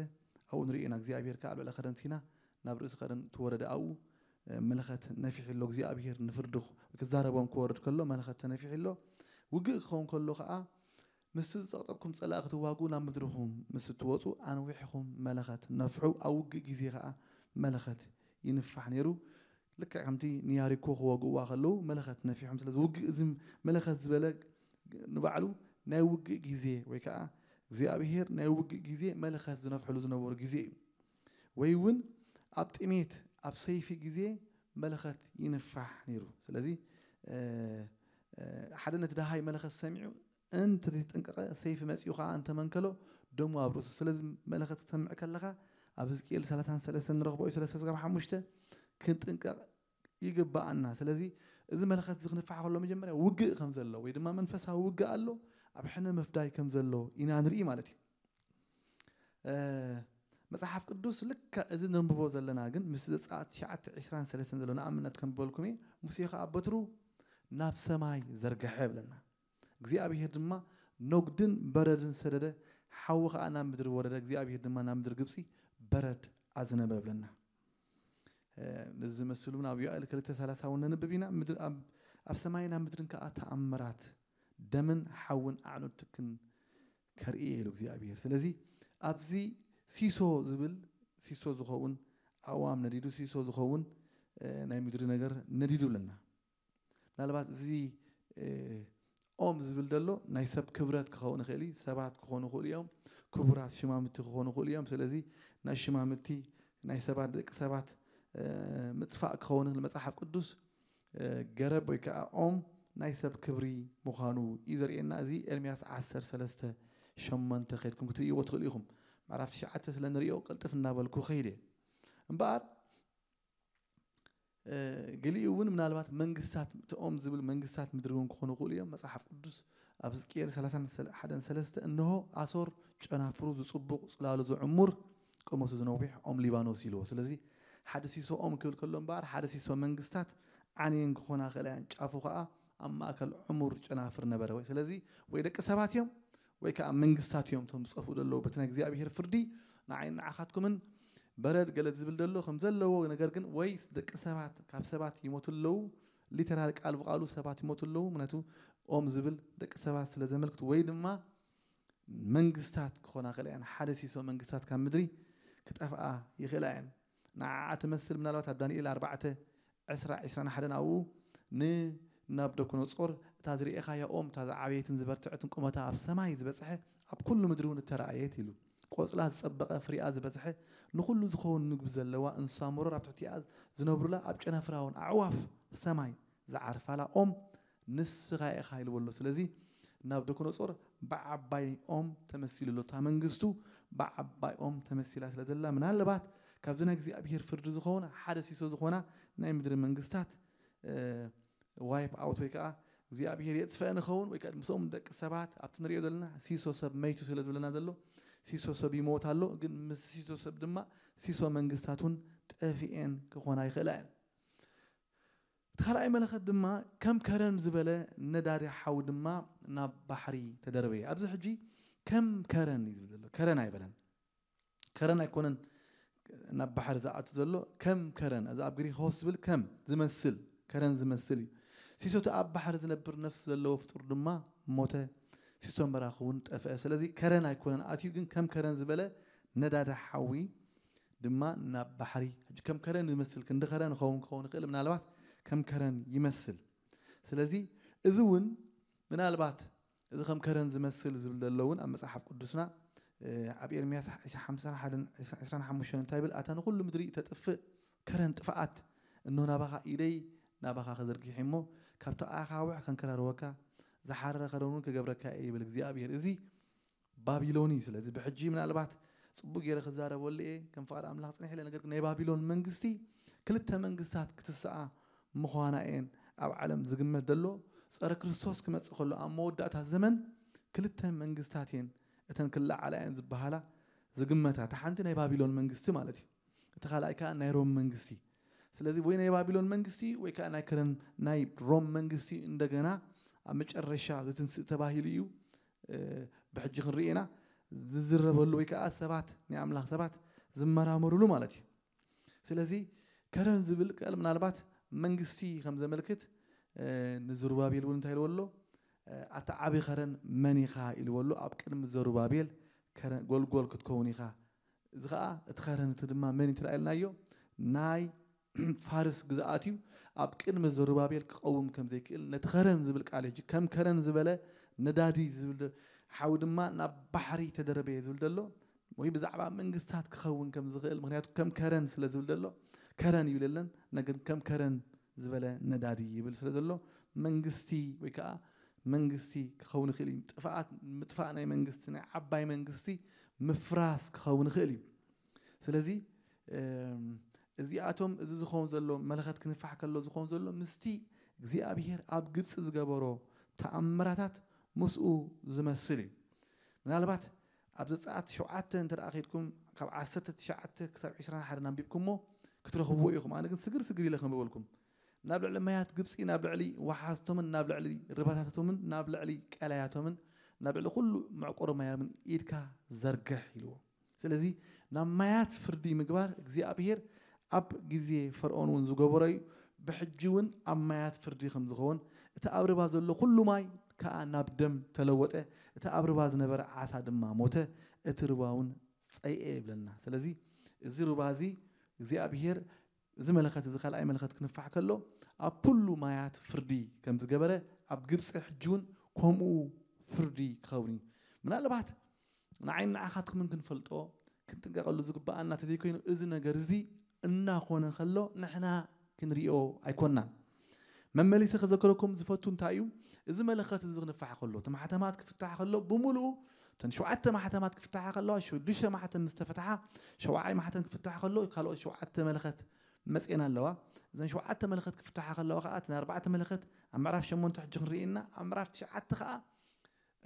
ኣብኡ ንሪኦ ኢና። እግዚኣብሔር ከኣ ኣብ ልዕሊ ከረን ሲና ናብ ርእሲ ከረን እቲ ወረደ ኣብኡ መለኸት ነፊሑ ኣሎ። እግዚኣብሔር ንፍርዲ ክዛረቦም ክወርድ ከሎ መለኸት ተነፊሑ ኣሎ። ውግእ ክኸውን ከሎ ከኣ ምስቲ ዝጸቕጠኩም ጸላኢ ክትዋግኡ ናብ ምድርኹም ምስ እትወጹ ኣንዊሕኹም መለኸት ነፍሑ። ኣብ ውግእ ግዜ ከኣ መለኸት ይንፋሕ ነይሩ። ልክዕ ከምቲ ንያሪኮ ክወግእዋ ከለዉ መለኸት ነፊሖም። ስለዚ ውግእ እዚ መለኸት ዝበለ ንባዕሉ ናይ ውግእ ግዜ ወይ ከዓ እግዚኣብሔር ናይ ውግእ ግዜ መለኸት ዝነፍሕሉ ዝነበሩ ግዜ እዩ። ወይ እውን ኣብ ጥሜት ኣብ ሰይፊ ግዜ መለኸት ይንፋሕ ነይሩ። ስለዚ ሓደ ነቲ ደሃይ መለኸት ሰሚዑ እንተዘይተጠንቀቐ ሰይፊ መፂኡ ከዓ እንተመንከሎ ደሙ ኣብ ርእሱ። ስለዚ መለኸት ክትሰምዕ ከለኻ ኣብ ህዝቅኤል ሰላሳን ሰለስተን ንረኽቦ እዩ፣ ሰለስተ ስጋብ ሓሙሽተ ክንጥንቀቕ ይግባኣና። ስለዚ እዚ መለኸት እዚ ክንፋሕ ከሎ መጀመርያ ውግእ ከም ዘሎ ወይ ድማ መንፈሳዊ ውግእ ኣሎ፣ ኣብ ሕነ ምፍዳይ ከም ዘሎ ኢና ንርኢ ማለት እዩ። መፅሓፍ ቅዱስ ልክዕ እዚ ንንብቦ ዘለና ግን ምስ ዘፀኣት ትሽዓተ ዕስራን ሰለስተን ዘሎ ንኣብነት ከም በልኩም እየ፣ ሙሴ ከዓ በትሩ ናብ ሰማይ ዘርግሐ ብለና። እግዚኣብሔር ድማ ኖግድን በረድን ሰደደ፣ ሓዊ ከዓ ናብ ምድሪ ወረደ። እግዚኣብሔር ድማ ናብ ምድሪ ግብፂ በረድ ኣዝነበ ብለና። ነዚ ዝመስል እውን ኣብ ዮኤል ክልተ ሰላሳ እውን ነንብብ ኢና። ኣብ ሰማይን ኣብ ምድርን ከዓ ተኣምራት ደምን ሓውን ኣዕኑድ ትክን ከርኢ ኢሉ እግዚኣብሔር። ስለዚ ኣብዚ ሲሶ ዝብል ሲሶ ዝኸውን ኣእዋም ነዲዱ፣ ሲሶ ዝኸውን ናይ ምድሪ ነገር ነዲዱ ኣለና። ምናልባት እዚ ኦም ዝብል ዘሎ ናይ ሰብ ክብረት ክኸውን ይኽእል እዩ። ሰባት ክኾኑ ይኽእሉ እዮም፣ ክቡራት ሽማምቲ ክኾኑ ይኽእሉ እዮም። ስለዚ ናይ ሽማምቲ ናይ ሰባት፣ ደቂ ሰባት ምጥፋእ ክኸውን ይኽእል። መፅሓፍ ቅዱስ ገረብ ወይ ከዓ ኦም ናይ ሰብ ክብሪ ምዃኑ እዩ ዘርእየና። እዚ ኤርምያስ ዓሰርተ ሰለስተ ሸሞንተ ከድኩም ክትርእይዎ ትኽእሉ ኢኹም። ምዕራፍ ትሽዓተ ስለ ንሪኦ ቅልጥፍ እናበልኩ ከይደ እምበኣር ገሊኡ እውን ምናልባት መንግስታት እቲ ኦም ዝብል መንግስታት ምድሪ እውን ክኾኑ ይኽእሉ እዮም። መፅሓፍ ቅዱስ ኣብ ህዝቅኤል ሰላሳን ሓደን ሰለስተ እንሆ ኣሶር ጨናፍሩ ዝፅቡቕ ፅላሉ ዝዕሙር ቁመቱ ዝነዊሕ ኦም ሊባኖስ ኢልዎ። ስለዚ ሓደ ሲሶ ኦም ክብል ከሎ እምበኣር ሓደ ሲሶ መንግስታት ዓንየን ክኾና ክእላ እየን። ጫፉ ከዓ ኣብ ማእከል ዕሙር ጨናፍር ነበረ። ወይ ስለዚ ወይ ደቂ ሰባት እዮም ወይ ከዓ መንግስታት እዮም እቶም ዝጠፍኡ ዘለዉ በቲ ናይ እግዚኣብሔር ፍርዲ ንዓይን ንዓኻትኩምን በረድ ገለ ዝብል ዘሎ ከም ዘለዎ፣ ነገር ግን ወይ ደቂ ሰባት ካብ ሰባት ይሞቱ ኣለዉ፣ ሊተራል ቃል ብቃሉ ሰባት ይሞቱ ኣለዉ። ምክንያቱ ኦም ዝብል ደቂ ሰባት ስለ ዘመልክት ወይ ድማ መንግስታት ክኾና ክእላ እየን። ሓደ ሲሶ መንግስታት ካብ ምድሪ ክጠፍኣ ይኽእላ እየን። ንዓዓ ትመስል ምናልባት ኣብ ዳንኤል ኣርባዕተ ዕስራ ዕስራን ሓደን ኣብኡ ንናብደኮነጾር እታ ዝርኤኻያ ኦም እታ ዝዓበየትን ዝበርትዐትን ቁመታ ኣብ ሰማይ ዝበጽሐ ኣብ ኩሉ ምድሪ እውን እተረኣየት ኢሉ። ቆጽላ ዝጸበቐ ፍሪኣ ዝበዝሐ ንኹሉ ዝኸውን ምግቢ ዘለዋ እንስሳ መሮር ኣብ ትሕቲኣ ዝነብሩላ ኣብ ጨናፍራ እውን ኣዕዋፍ ሰማይ ዝዓርፋላ ኦም ንስኻ ኢኻ ኢልዎ ኣሎ። ስለዚ ናብደኮነጾር ብዓባይ ኦም ተመሲሉ ኣሎ። እታ መንግስቱ ብዓባይ ኦም ተመሲላ ስለ ዘላ ምናልባት ካብዚ ናይ እግዚኣብሔር ፍርዲ ዝኾነ ሓደ ሲሶ ዝኾና ናይ ምድሪ መንግስታት ዋይፕ ኣውት ወይ ከዓ እግዚኣብሔር የጥፈአን ይኸውን ወይ ከዓ ምስኦም ደቂ ሰባት ኣብቲ ንሪኦ ዘለና ሲሶ ሰብ መይቱ ስለ ዝብለና ዘሎ ሲሶ ሰብ ይሞት ኣሎ። ግን ምስ ሲሶ ሰብ ድማ ሲሶ መንግስታት እውን ጠፊኤን ክኾና ይኽእላ እየን። እቲ ካልኣይ መለኸት ድማ ከም ከረን ዝበለ ነዳዲ ሓዊ ድማ ናብ ባሕሪ ተደርበየ። ኣብዚ ሕጂ ከም ከረን እዩ ዝብል ዘሎ። ከረን ኣይበለን። ከረን ኣይኮነን ናብ ባሕሪ ዝኣቱ ዘሎ፣ ከም ከረን። እዚ ኣብ ግሪክ ሆስ ዝብል ከም ዝመስል፣ ከረን ዝመስል እዩ። ሲሶ እቲ ኣብ ባሕሪ ዝነብር ነፍሲ ዘለዎ ፍጡር ድማ ሞተ። ሲሶ መራኺ እውን ጠፍአ። ስለዚ ከረን ኣይኮነን ኣትዩ፣ ግን ከም ከረን ዝበለ ነዳዲ ሓዊ ድማ ናብ ባሕሪ። ሕጂ ከም ከረን ዝመስል ክንዲ ከረን ክኸውን ክኸውን ይኽእል፣ ምናልባት ከም ከረን ይመስል። ስለዚ እዚ እውን ምናልባት እዚ ከም ከረን ዝመስል ዝብል ዘሎ እውን ኣብ መጽሓፍ ቅዱስና ኣብ ኤርምያስ ሓምሳን ሓደን ዕስራን ሓሙሽተን እንታይ ይብል? ኣታ ንኹሉ ምድሪ እተጥፍእ ከረን ጥፍኣት፣ እንሆ ናባኻ ኢደይ ናባኻ ክዝርግሕ እሞ ካብቲ ኣኻውሕ ከንከራርወካ ዝሓረረ ከረን እውን ክገብረካ እየ ይብል እግዚኣብሔር። እዚ ባቢሎን እዩ። ስለዚ ብሕጂ ምናልባት ጽቡቅ ገይረ ክዛረበሉ እየ ከም ፍቓድ ኣምላኽ ጽንሕ ኢለ። ነገር ግን ናይ ባቢሎን መንግስቲ ክልተ መንግስታት ክትስኣ ምዃና እየን ኣብ ዓለም ዝግመት ዘሎ። ጸረ ክርስቶስ ክመጽእ ከሎ ኣብ መወዳእታ ዘመን ክልተ መንግስታት እየን እተን ክለዓላ እየን ዝበሃላ ዝግመታ። እታ ሓንቲ ናይ ባቢሎን መንግስቲ ማለት እዩ። እቲ ካልኣይ ከዓ ናይ ሮም መንግስቲ። ስለዚ ወይ ናይ ባቢሎን መንግስቲ ወይ ከዓ ናይ ከረን ናይ ሮም መንግስቲ እንደገና ኣብ መጨረሻ ዝትንስእ ተባሂሉ እዩ ብሕጂ ክንርኢ ኢና ዝዝረበሉ ወይ ከዓ ሰባት ናይ ኣምላኽ ሰባት ዝመራመሩሉ ማለት እዩ። ስለዚ ከረን ዝብል ቃል ምናልባት መንግስቲ ከም ዘመልክት ንዝሩባቤል እውን እንታይ ኢልዎ ኣሎ? ኣቲ ዓብዪ ከረን መን ኢኻ ኢልዎ ኣሎ። ኣብ ቅድሚ ዘሩባቤል ጎልጎል ክትከውን ኢኻ። እዚ ከዓ እቲ ከረን እቲ ድማ መን እዩ ተላኢልናዮ? ናይ ፋርስ ግዝኣት እዩ። ኣብ ቅድሚ ዘሩባቤል ክቐውም ከም ዘይክእል ነቲ ከረን ዝብል ቃል ሕጂ ከም ከረን ዝበለ ነዳዲ ዝብል ደ- ሓዊ ድማ ናብ ባሕሪ ተደረበ ዝብል ዘሎ ወይ ብዛዕባ መንግስታት ክኸውን ከም ዝኽእል፣ ምክንያቱ ከም ከረን ስለ ዝብል ዘሎ ከረን ይብለለን። ነገር ከም ከረን ዝበለ ነዳዲ ይብል ስለ ዘሎ መንግስቲ ወይ ከዓ መንግስቲ ክኸውን ይኽእል እዩ። ጥፍኣት ምጥፋእ ናይ መንግስቲ፣ ናይ ዓባይ መንግስቲ ምፍራስ ክኸውን ይኽእል እዩ። ስለዚ እዚኣቶም እዚ ዝኸውን ዘሎ መለኸት ክንፋሕ ከሎ ዝኸውን ዘሎ ምስቲ እግዚኣብሔር ኣብ ግብፂ ዝገበሮ ተኣምራታት ምስኡ ዝመስል እዩ። ምናልባት ኣብ ዘፀኣት ሸውዓተ እንተ ደኣ ከድኩም ካብ ዓሰርተ ትሽዓተ ክሳብ ዕስራን ሓደን ኣንቢብኩሞ ክትረኽብዎ ኢኹም። ኣነ ግን ስግር ስግር ኢለ ከንብበልኩም። ናብ ልዕሊ ማያት ግብፂ፣ ናብ ልዕሊ ወሓዝቶምን ናብ ልዕሊ ርባታቶምን ናብ ልዕሊ ቀላያቶምን ናብ ልዕሊ ኩሉ መዕቆሪ ማያምን ኢድካ ዘርግሕ ኢልዎ። ስለዚ ናብ ማያት ፍርዲ ምግባር እግዚኣብሔር ኣብ ግዜ ፈርኦን እውን ዝገበሮ እዩ። ብሕጂ እውን ኣብ ማያት ፍርዲ ከም ዝኸውን እቲ ኣብ ርባ ዘሎ ኩሉ ማይ ከዓ ናብ ደም ተለወጠ። እቲ ኣብ ርባ ዝነበረ ዓሳ ድማ ሞተ። እቲ ርባ እውን ፀይኤ ይብለና። ስለዚ እዚ ርባ እዚ እግዚኣብሔር እዚ መለኸት እዚ ካልኣይ መለኸት ክንፋሕ ከሎ ኣብ ኩሉ ማያት ፍርዲ ከም ዝገበረ ኣብ ግብፂ ሕጂ እውን ከምኡ ፍርዲ ክኸውን እዩ። ምናልባት ንዓይን ንዓኻትኩምን ክንፈልጦ ክንጥንቀቀሉ ዝግበኣና ተዘይኮይኑ እዚ ነገር እዚ እናኾነ ከሎ ንሕና ክንሪኦ ኣይኮናን። መመሊሰ ክዘክረኩም ዝፈቱ እንታይ እዩ? እዚ መለኸት እዚ ክንፋሕ ከሎ እቲ ማሕተማት ክፍታሕ ከሎ ብምሉኡ እተን ሸውዓተ ማሕተማት ክፍታሓ ከለዋ ሽዱሽተ ማሕተም ምስ ተፈትሓ ሸውዓይ ማሕተም ክፍታሕ ከሎ ካልኦት ሸውዓተ መለኸት መፅኤን ኣለዋ። እዘን ሸውዓተ መለኸት ክፍታሓ ከለዋ ከዓ እተን ኣርባዕተ መለኸት ኣብ ምዕራፍ ሸሞንተ ሕጂ ክንርኢ ኢና። ኣብ ምዕራፍ ትሽዓተ ከዓ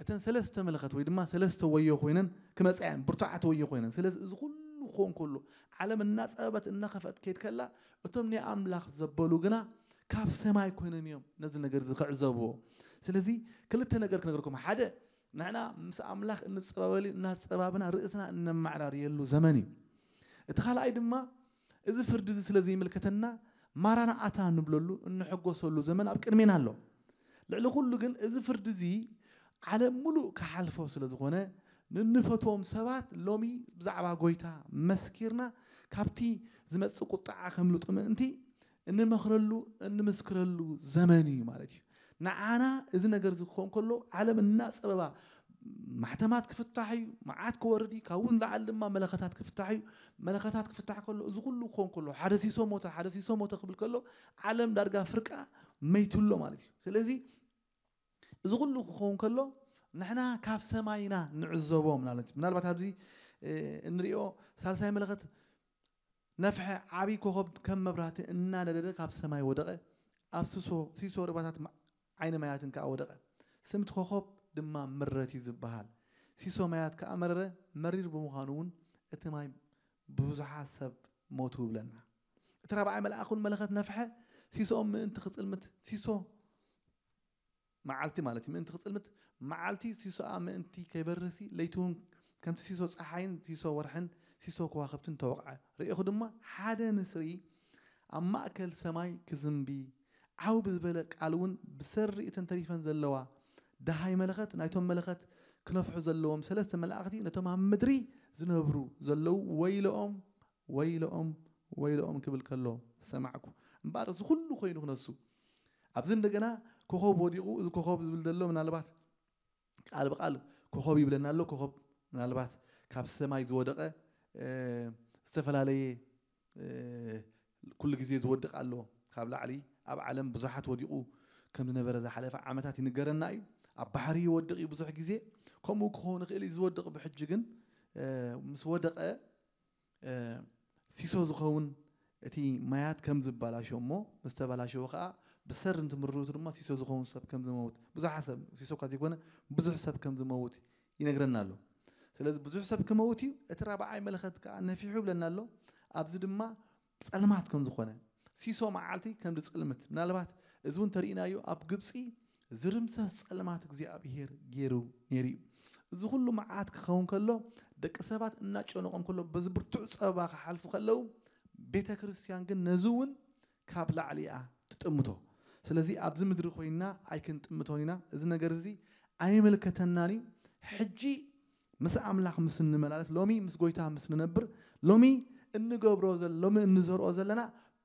እተን ሰለስተ መለኸት ወይ ድማ ሰለስተ ወዮ ኮይነን ክመፃ እየን፣ ብርቱዓት ወዮ ኮይነን። ስለዚ እዚ ኩሉ ክኾን ከሎ ዓለም እናፀበበት እናኸፍአት ከይድ ከላ እቶም ናይ ኣምላኽ ዘበሉ ግና ካብ ሰማይ ኮይኖም እዮም ነዚ ነገር እዚ ክዕዘብዎ። ስለዚ ክልተ ነገር ክነግርኩም። ሓደ ንሕና ምስ ኣምላኽ እንፀባበሉ እናፀባብና ርእስና እነማዕራርየሉ ዘመን እዩ። እቲ ካልኣይ ድማ እዚ ፍርዲ እዚ ስለ ዘይምልከተና ማራናኣታ ንብለሉ እንሕጎሰሉ ዘመን ኣብ ቅድሜና ኣሎ። ልዕሊ ኩሉ ግን እዚ ፍርዲ እዚ ዓለም ሙሉእ ክሓልፎ ስለ ዝኾነ ንንፈትዎም ሰባት ሎሚ ብዛዕባ ጎይታ መስኪርና ካብቲ ዝመፅእ ቁጣዓ ከምልጡ ምእንቲ እንመኽረሉ እንምስክረሉ ዘመን እዩ ማለት እዩ። ንዓና እዚ ነገር እዚ ክኸውን ከሎ ዓለም እናፀበባ ማሕተማት ክፍታሕ እዩ፣ መዓት ክወርድ እዩ፣ ካብኡ ንላዕሊ ድማ መለኸታት ክፍታሕ እዩ። መለኸታት ክፍታሕ ከሎ እዚ ኩሉ ክኸውን ከሎ ሓደ ሲሶ ሞተ፣ ሓደ ሲሶ ሞተ ክብል ከሎ ዓለም ዳርጋ ፍርቃ መይትሎ ማለት እዩ። ስለዚ እዚ ኩሉ ክኸውን ከሎ ንሕና ካብ ሰማይና ንዕዘቦ ምናልባት ምናልባት ኣብዚ እንሪኦ ሳልሳይ መለኸት ነፍሐ ዓብዪ ኮኸብ ከም መብራህቲ እናነደደ ካብ ሰማይ ወደቐ። ኣብ ሲሶ ሲሶ ርባታት ዓይኒ ማያትን ከዓ ወደቐ። ስምቲ ኮኸብ ድማ ምረት እዩ ዝበሃል። ሲሶ ማያት ከዓ መረረ፣ መሪር ብምዃኑ እውን እቲ ማይ ብብዙሓት ሰብ ሞቱ ይብለና። እቲ ራብዓይ መልኣኽ እውን መለኸት ነፍሐ፣ ሲሶኦም ምእንቲ ክፅልምት፣ ሲሶ መዓልቲ ማለት እዩ፣ ምእንቲ ክፅልምት፣ መዓልቲ ሲሶኣ ምእንቲ ከይበርህሲ፣ ለይቲ እውን ከምቲ ሲሶ ፀሓይን ሲሶ ወርሕን ሲሶ ከዋኽብትን ተወቕዐ። ርኢኹ ድማ ሓደ ንስሪ ኣብ ማእከል ሰማይ ክዝንቢ፣ ዓው ብዝበለ ቃል እውን ብሰሪ እተን ተሪፈን ዘለዋ ደሃይ መለኸት፣ ናይቶም መለኸት ክነፍሑ ዘለዎም ሰለስተ መላእኽቲ ነቶም ኣብ ምድሪ ዝነብሩ ዘለዉ ወይለኦም፣ ወይለኦም፣ ወይለኦም ክብል ከሎ ሰማዕኩ። እምበኣር እዚ ኩሉ ኮይኑ ክነሱ ኣብዚ እንደገና ኮኸብ ወዲቑ፣ እዚ ኮኸብ ዝብል ዘሎ ምናልባት ቃል ብቃል ኮኸብ ይብለና ኣሎ። ኮኸብ ምናልባት ካብ ሰማይ ዝወደቐ እ፣ ዝተፈላለየ እ፣ ኩሉ ግዜ ዝወድቕ ኣሎ። ካብ ላዕሊ ኣብ ዓለም ብዙሓት ወዲቑ ከም ዝነበረ ዝሓለፈ ዓመታት ይንገረና እዩ። ኣብ ባሕሪ ይወድቕ እዩ ብዙሕ ግዜ። ከምኡ ክኸውን ይኽእል እዩ ዝወድቕ። ብሕጂ ግን እ፣ ምስ ወደቐ እ፣ ሲሶ ዝኸውን እቲ ማያት ከም ዝበላሾ እሞ ምስ ተበላሸወ ከዓ ብሰር እንትምርቱ ድማ ሲሶ ዝኸውን ሰብ ከም ዝመውት ብዙሓት ሰብ ሲሶ እኳ ዘይኮነ ብዙሕ ሰብ ከም ዝመውት ይነግረና ኣሎ። ስለዚ ብዙሕ ሰብ ክመውት እዩ። እቲ ራብዓይ መለኸት ከዓ ነፊሑ ይብለና ኣሎ። ኣብዚ ድማ ጸልማት ከም ዝኾነ ሲሶ መዓልቲ ከም ዝጽልምት ምናልባት እዚ እውን ተርእናዮ ኣብ ግብፂ ዝርምሰስ ጸልማት እግዚኣብሔር ገይሩ ነይሩ እዩ። እዚ ኩሉ መዓት ክኸውን ከሎ ደቂ ሰባት እናጨነቖም ከሎ በዚ ብርቱዕ ጸበባ ክሓልፉ ከለዉ ቤተ ክርስቲያን ግን ነዚ እውን ካብ ላዕሊ እያ ትጥምቶ። ስለዚ ኣብዚ ምድሪ ኮይንና ኣይክንጥምቶን ኢና። እዚ ነገር እዚ ኣይምልከተናን እዩ። ሕጂ ምስ ኣምላኽ ምስ እንመላለስ ሎሚ ምስ ጎይታ ምስ ንነብር ሎሚ እንገብሮ ዘለ ሎሚ እንዘርኦ ዘለና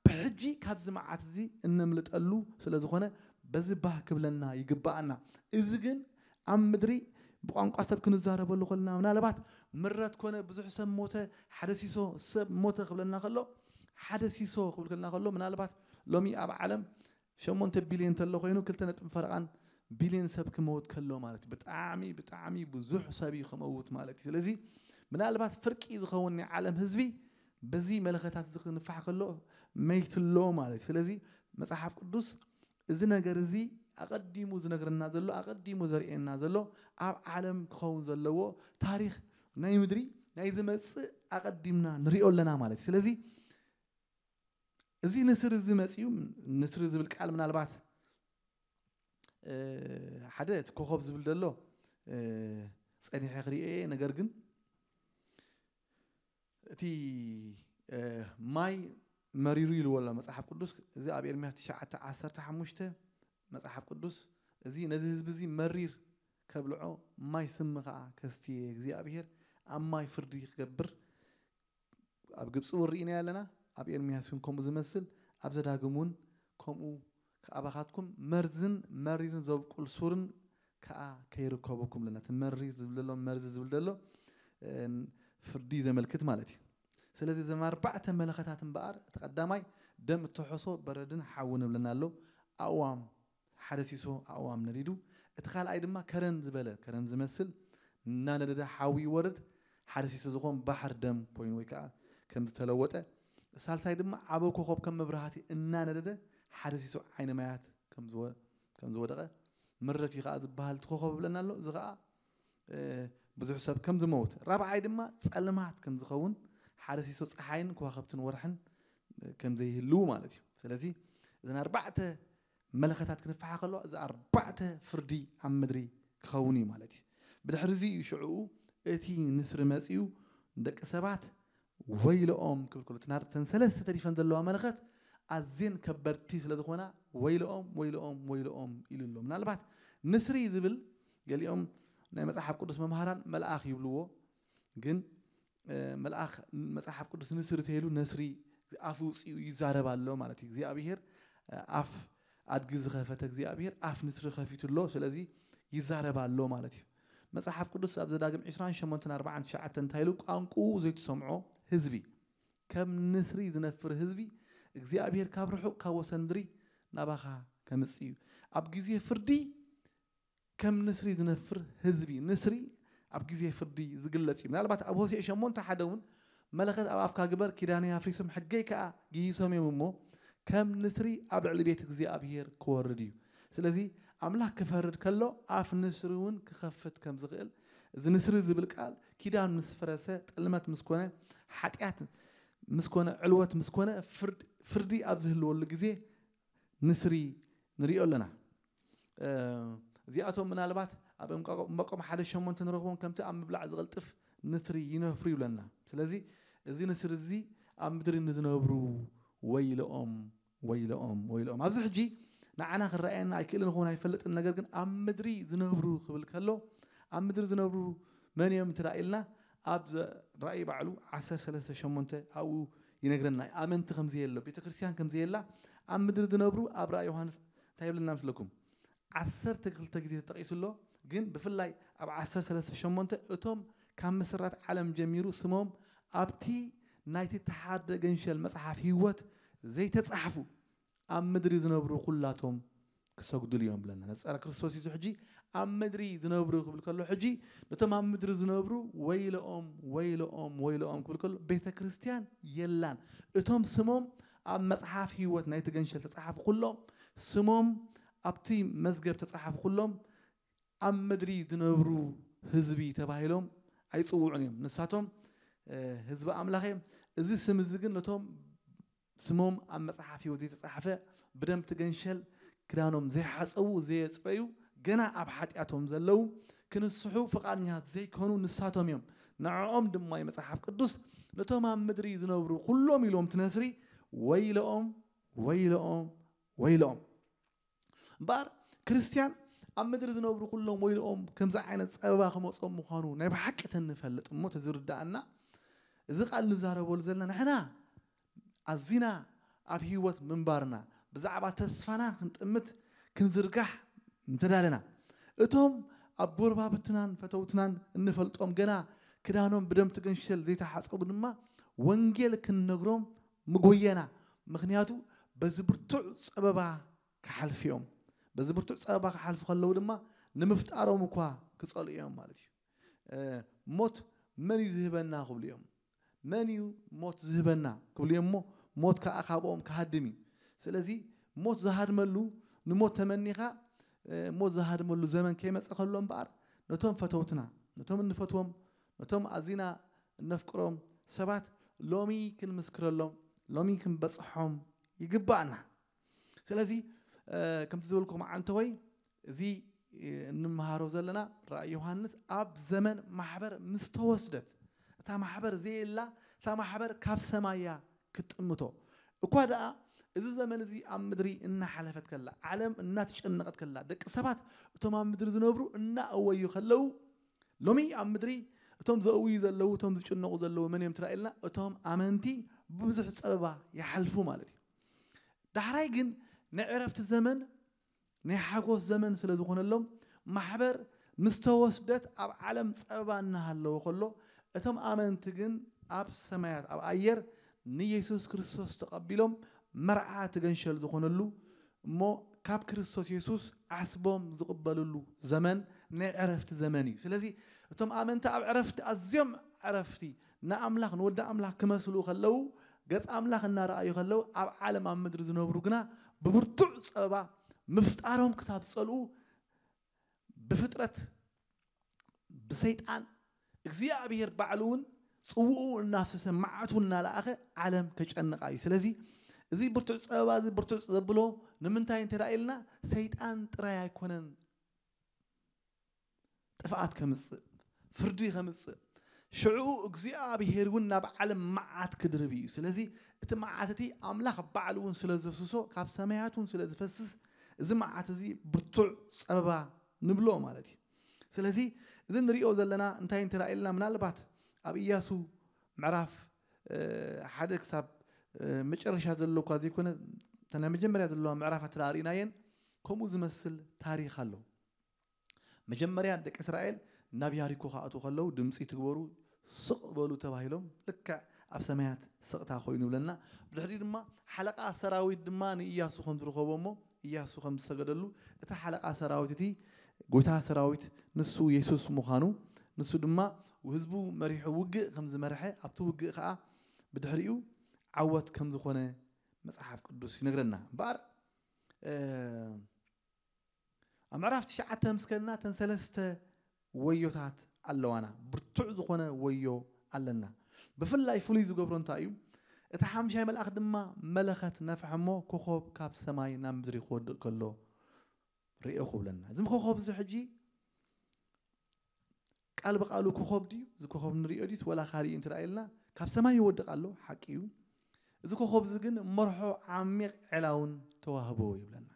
ብሕጂ ካብዚ መዓት እዚ እነምልጠሉ ስለ ዝኾነ በዚ ባህ ክብለና ይግባኣና። እዚ ግን ኣብ ምድሪ ብቋንቋ ሰብ ክንዛረበሉ ከለና፣ ምናልባት ምረት ኮነ፣ ብዙሕ ሰብ ሞተ፣ ሓደ ሲሶ ሰብ ሞተ ክብለና ከሎ፣ ሓደ ሲሶ ክብል ከለና ከሎ፣ ምናልባት ሎሚ ኣብ ዓለም ሸሞንተ ቢልዮን እንተሎ ኮይኑ፣ ክልተ ነጥቢ ፈረቓን ቢልዮን ሰብ ክመውት ከሎ ማለት እዩ። ብጣዕሚ ብጣዕሚ ብዙሕ ሰብ እዩ ክመውት ማለት እዩ። ስለዚ ምናልባት ፍርቂ ዝኸውን ናይ ዓለም ህዝቢ በዚ መለኸታት እዚ ክንፋሕ ከሎ መይትሎ ማለት እዩ። ስለዚ መጽሓፍ ቅዱስ እዚ ነገር እዚ ኣቐዲሙ ዝነግረና ዘሎ፣ ኣቐዲሙ ዘርእየና ዘሎ፣ ኣብ ዓለም ክኸውን ዘለዎ ታሪኽ ናይ ምድሪ ናይ ዝመጽእ ኣቐዲምና ንሪኦ ኣለና ማለት እዩ። ስለዚ እዚ ንስሪ እዚ መጺኡ፣ ንስሪ ዝብል ቃል ምናልባት ሓደ እቲ ኮኸብ ዝብል ዘሎ ጸኒሐ ክርእዮ እየ። ነገር ግን እቲ ማይ መሪሩ ኢልዎ ኣሎ መጽሓፍ ቅዱስ። እዚ ኣብ ኤርምያስ ትሽዓተ ዓሰርተ ሓሙሽተ መጽሓፍ ቅዱስ፣ እዚ ነዚ ህዝቢ እዚ መሪር ከብልዖ፣ ማይ ስሚ ከኣ ከስትየ፣ እግዚኣብሔር ኣብ ማይ ፍርዲ ክገብር ኣብ ግብፂ እውን ርኢና ኣለና። ኣብ ኤርምያስ እውን ከምኡ ዝመስል፣ ኣብ ዘዳግም እውን ከምኡ፣ ከኣባኻትኩም መርዝን መሪርን ዘብቁል ሱርን ከኣ ከይርከበኩም ኣለና። እቲ መሪር ዝብል ዘሎ፣ መርዚ ዝብል ዘሎ ፍርዲ ዘመልክት ማለት እዩ። ስለዚ እዞም ኣርባዕተ መለኸታት እምበኣር፣ እቲ ቀዳማይ ደም እተሖሶ በረድን ሓውን እብለና ኣሎ። ኣእዋም ሓደ ሲሶ ኣእዋም ነዲዱ፣ እቲ ካልኣይ ድማ ከረን ዝበለ፣ ከረን ዝመስል እናነደደ ሓዊ ይወርድ፣ ሓደ ሲሶ ዝኾን ባሕር ደም ኮይኑ ወይ ከዓ ከም ዝተለወጠ፣ ሳልሳይ ድማ ዓበ ኮኸብ ከም መብራህቲ እናነደደ ሓደ ሲሶ ዓይኒ ማያት ከም ዝወ-፣ ከም ዝወደቐ፣ ምረት እዩ ከዓ ዝበሃል እቲ ኮኸብ ይብለና ኣሎ። እዚ ከዓ ብዙሕ ሰብ ከም ዝመውት፣ ራብዓይ ድማ ጸልማት ከም ዝኸውን፣ ሓደ ሲሶ ፀሓይን ከዋኸብትን ወርሕን ከም ዘይህልው ማለት እዩ። ስለዚ እዘን ኣርባዕተ መለኸታት ክንፈሓ ከለዋ፣ እዚ ኣርባዕተ ፍርዲ ኣብ ምድሪ ክኸውን እዩ ማለት እዩ። ብድሕሪ እዚ እዩ ሽዕኡ እቲ ንስሪ መጺኡ፣ ደቂ ሰባት ወይለኦም ክብል ከሎ፣ እቲ ናርተን ሰለስተ ተሪፈን ዘለዋ መለኸት ኣዝየን ከበድቲ ስለ ዝኾና፣ ወይለኦም፣ ወይለኦም፣ ወይለኦም ኢሉ ኣሎ። ምናልባት ንስሪ ዝብል ገሊኦም ናይ መጽሓፍ ቅዱስ መምሃራን መልኣኽ ይብልዎ። ግን መልኣኽ፣ መጽሓፍ ቅዱስ ንስሪ ተይሉ፣ ነስሪ ኣፍ ውፅኡ ይዛረብ ኣሎ ማለት እዩ። እግዚኣብሔር ኣፍ ኣድጊ ዝኸፈተ እግዚኣብሔር ኣፍ ንስሪ ከፊቱ ኣሎ። ስለዚ ይዛረብ ኣሎ ማለት እዩ። መጽሓፍ ቅዱስ ኣብ ዘዳግም ዕስራን ሸሞንተን ኣርባዓን ትሽዓተን እንታይ ኢሉ? ቋንቋኡ ዘይትሰምዖ ህዝቢ፣ ከም ንስሪ ዝነፍር ህዝቢ፣ እግዚኣብሔር ካብ ርሑቕ ካብ ወሰን ምድሪ ናባኻ ከምጽእ እዩ። ኣብ ግዜ ፍርዲ ከም ንስሪ ዝነፍር ህዝቢ፣ ንስሪ ኣብ ግዜ ፍርዲ ዝግለጽ እዩ። ምናልባት ኣብ ሆሴዕ ሸሞንተ ሓደ እውን፣ መለኸት ኣብ ኣፍካ ግበር፣ ኪዳነይ ኣፍሪሶም፣ ሕገይ ከኣ ግሂሶም እዮም እሞ፣ ከም ንስሪ ኣብ ልዕሊ ቤት እግዚኣብሔር ክወርድ እዩ። ስለዚ ኣምላኽ ክፈርድ ከሎ፣ ኣፍ ንስሪ እውን ክኸፍት ከም ዝኽእል፣ እዚ ንስሪ ዝብል ቃል፣ ኪዳን ምስ ፈረሰ፣ ጥልመት ምስ ኮነ፣ ሓጢኣት ምስ ኮነ፣ ዕልወት ምስ ኮነ፣ ፍርድ-፣ ፍርዲ ኣብ ዝህልወሉ ግዜ ንስሪ ንሪኦ ኣለና። እዚኣቶም ምናልባት ኣብ ዕንባቆም ሓደ ሸሞንተ ንረኽቦም፣ ከምቲ ኣብ ምብላዕ ዝቕልጥፍ ንስሪ ይነፍሩ ይብለና። ስለዚ እዚ ንስሪ እዚ ኣብ ምድሪ ንዝነብሩ ወይለኦም፣ ወይለኦም፣ ወይለኦም። ኣብዚ ሕጂ ንዓና ክረኣየና ኣይክእልን ይኸውን ኣይፈልጥን፣ ነገር ግን ኣብ ምድሪ ዝነብሩ ክብል ከሎ፣ ኣብ ምድሪ ዝነብሩ መን እዮም እንተ ኢልና፣ ኣብ ዘ-፣ ራእይ ባዕሉ ዓሰርተ ሰለስተ ሸሞንተ ኣብኡ ይነግረና። ኣመንቲ ከም ዘየሎ፣ ቤተ ክርስቲያን ከም ዘየላ፣ ኣብ ምድሪ ዝነብሩ ኣብ ራእይ ዮሃንስ እንታይ ይብለና ምስለኩም? ዓሰርተ ክልተ ግዜ ተጠቒሱ ኣሎ። ግን ብፍላይ ኣብ ዓሰርተ ሰለስተ ሸሞንተ፣ እቶም ካብ ምስራት ዓለም ጀሚሩ ስሞም ኣብቲ ናይቲ ተሓርደ ገንሸል መጽሓፍ ህይወት ዘይተጻሕፉ ኣብ ምድሪ ዝነብሩ ኩላቶም ክሰግዱሉ እዮም ብለና። ነጸረ ክርስቶስ እዩ። ሕጂ ኣብ ምድሪ ዝነብሩ ክብል ከሎ፣ ሕጂ ነቶም ኣብ ምድሪ ዝነብሩ ወይለኦም፣ ወይለኦም፣ ወይለኦም ክብል ከሎ፣ ቤተ ክርስቲያን የላን። እቶም ስሞም ኣብ መጽሓፍ ህይወት ናይቲ ገንሸል ተጻሓፉ ኩሎም፣ ስሞም ኣብቲ መዝገብ ተጻሓፉ ኩሎም፣ ኣብ ምድሪ ዝነብሩ ህዝቢ ተባሂሎም ኣይጽውዑን እዮም። ንሳቶም፣ እ፣ ህዝቢ ኣምላኽ እዮም። እዚ ስም እዚ ግን ነቶም ስሞም ኣብ መጽሓፍ ህይወት ዘይተጻሕፈ፣ ብደም እቲ ገንሸል ክዳኖም ዘይሓጸቡ፣ ዘየጽረዩ፣ ገና ኣብ ሓጢኣቶም ዘለዉ፣ ክንስሑ ፍቓድኛታት ዘይኮኑ ንሳቶም እዮም። ንዕኦም ድማ እዩ መጽሓፍ ቅዱስ፣ ነቶም ኣብ ምድሪ ዝነብሩ ኩሎም ኢሎም እቲ ነስሪ፣ ወይለኦም፣ ወይለኦም፣ ወይለኦም። እምበኣር ክርስትያን ኣብ ምድሪ ዝነብሩ ኩሎም ወይልኦም ከምዚ ዓይነት ጸበባ ክመጾም ምዃኑ ናይ ብሓቂ ተንፈልጥ እሞ ተዝርድኣና፣ እዚ ቃል ንዛረበሉ ዘለና ንሕና ኣዚና ኣብ ህይወት ምንባርና ብዛዕባ ተስፋና ክንጥምት ክንዝርጋሕ ምተዳለና፣ እቶም ኣብ ጎረባብትናን ፈተውትናን እንፈልጦም ገና ክዳኖም ብደም ትገንሸል ዘይተሓጸቡ ድማ ወንጌል ክንነግሮም ምጎየና። ምኽንያቱ በዚ ብርቱዕ ጸበባ ክሓልፉ እዮም። በዚ ብርቱዕ ጸበባ ክሓልፉ ከለዉ ድማ ንምፍጣሮም እኳ ክጸልኡ እዮም ማለት እዩ። እ፣ ሞት መን እዩ ዝህበና ክብሉ እዮም። መን እዩ ሞት ዝህበና ክብሉ እዮም እሞ ሞት ከዓ ካብኦም ክሃድም እዩ። ስለዚ ሞት ዝሃድመሉ ንሞት ተመኒኻ እ፣ ሞት ዝሃድመሉ ዘመን ከይመፀ ከሎ እምበኣር ነቶም ፈተውትና ነቶም እንፈትዎም ነቶም ኣዚና እነፍቅሮም ሰባት ሎሚ ክንምስክረሎም ሎሚ ክንበፅሖም ይግባኣና። ስለዚ እ፣ ከምቲ ዝበልኩም ዓንተወይ እዚ እ፣ እንመሃሮ ዘለና ራእይ ዮሃንስ ኣብ ዘመን ማሕበር ምስ ተወስደት እታ ማሕበር ዘየላ እታ ማሕበር ካብ ሰማያ ክትጥምቶ እኳ ደኣ እዚ ዘመን እዚ ኣብ ምድሪ እናሓለፈት ከላ ዓለም እናተጨነቐት ከላ ደቂ ሰባት እቶም ኣብ ምድሪ ዝነብሩ እናእወዩ ከለዉ ሎሚ ኣብ ምድሪ እቶም ዘእውዩ ዘለዉ እቶም ዝጭነቑ ዘለዉ መን እዮም ትራእልና እቶም ኣመንቲ ብብዙሕ ፀበባ ይሓልፉ ማለት እዩ። ዳሕራይ ግን ናይ ዕረፍቲ ዘመን ናይ ሓጎስ ዘመን ስለ ዝኾነሎም ማሕበር ምስ ተወስደት ኣብ ዓለም ጸበባ እናሃለወ ከሎ እቶም ኣመንቲ ግን ኣብ ሰማያት ኣብ ኣየር ንየሱስ ክርስቶስ ተቐቢሎም መርዓ ትገንሸል ዝኾነሉ እሞ ካብ ክርስቶስ የሱስ ዓስቦም ዝቕበልሉ ዘመን ናይ ዕረፍቲ ዘመን እዩ። ስለዚ እቶም ኣመንቲ ኣብ ዕረፍቲ ኣዝዮም ዕረፍቲ ንኣምላኽ ንወዲ ኣምላኽ ክመስሉ ከለዉ ገጽ ኣምላኽ እናረኣዩ ከለዉ ኣብ ዓለም ኣብ ምድሪ ዝነብሩ ግና ብብርቱዕ ጸበባ ምፍጣሮም ክሳብ ዝጸልኡ ብፍጥረት ብሰይጣን እግዚኣብሔር ባዕሉ እውን ጽውኡ እናፍሰሰ መዓቱ እናለኣኸ ዓለም ከጨንቃ እዩ። ስለዚ እዚ ብርቱዕ ጸበባ እዚ ብርቱዕ ዘብሎ ንምንታይ እንተ ኢልና ሰይጣን ጥራይ ኣይኮነን ጥፍኣት ከምጽእ ፍርዲ ከምጽእ ሽዑ እግዚኣብሔር እውን ናብ ዓለም መዓት ክድርብ እዩ። ስለዚ እቲ መዓት እቲ ኣምላኽ ባዕሉ እውን ስለ ዘፍስሶ ካብ ሰማያት እውን ስለ ዝፈስስ እዚ መዓት እዚ ብርቱዕ ጸበባ ንብሎ ማለት እዩ። ስለዚ እዚ ንሪኦ ዘለና እንታይ እንተራእየልና ምናልባት ኣብ ኢያሱ ምዕራፍ ሓደ ክሳብ መጨረሻ ዘሎ እኳ ዘይኮነ ናይ መጀመርያ ዘለዋ ምዕራፋት ርኢናየን ከምኡ ዝመስል ታሪክ ኣሎ። መጀመርያ ደቂ እስራኤል ናብ ያሪኮ ክኣትዉ ከለዉ ድምፂ ትግበሩ ስቕ በሉ ተባሂሎም ልክዕ ኣብ ሰማያት ስቕታ ኮይኑ ብለና። ብድሕሪ ድማ ሓለቃ ሰራዊት ድማ ንእያሱ ከም ዝረኸቦ እሞ እያሱ ከም ዝሰገደሉ እቲ ሓለቃ ሰራዊት እቲ ጎይታ ሰራዊት ንሱ የሱስ ምዃኑ ንሱ ድማ ህዝቡ መሪሑ ውግእ ከም ዝመርሐ ኣብቲ ውግእ ከዓ ብድሕሪኡ ዓወት ከም ዝኾነ መፅሓፍ ቅዱስ ይነግረና። እምበኣር ኣብ ምዕራፍ ትሽዓተ ምስ ከድና እተን ሰለስተ ወዮታት ኣለዋና። ብርቱዕ ዝኾነ ወዮ ኣለና። ብፍላይ ፍሉይ ዝገብሮ እንታይ እዩ? እቲ ሓምሻይ መልኣኽ ድማ መለኸት ነፍሐ እሞ ኮኾብ ካብ ሰማይ ናብ ምድሪ ክወድቕ ከሎ ርእኹ ብለና። እዚ ኮኾብ እዚ ሕጂ ቃል ብቃሉ ኮኾብ ድዩ? እዚ ኮኾብ ንሪኦ ድዩስ ወላ ካልእ እንተ ኢልና ካብ ሰማይ ይወድቕ ኣሎ፣ ሓቂ እዩ። እዚ ኮኾብ እዚ ግን መርሖ ዓሚቕ ዕላውን ተዋህቦ ይብለና።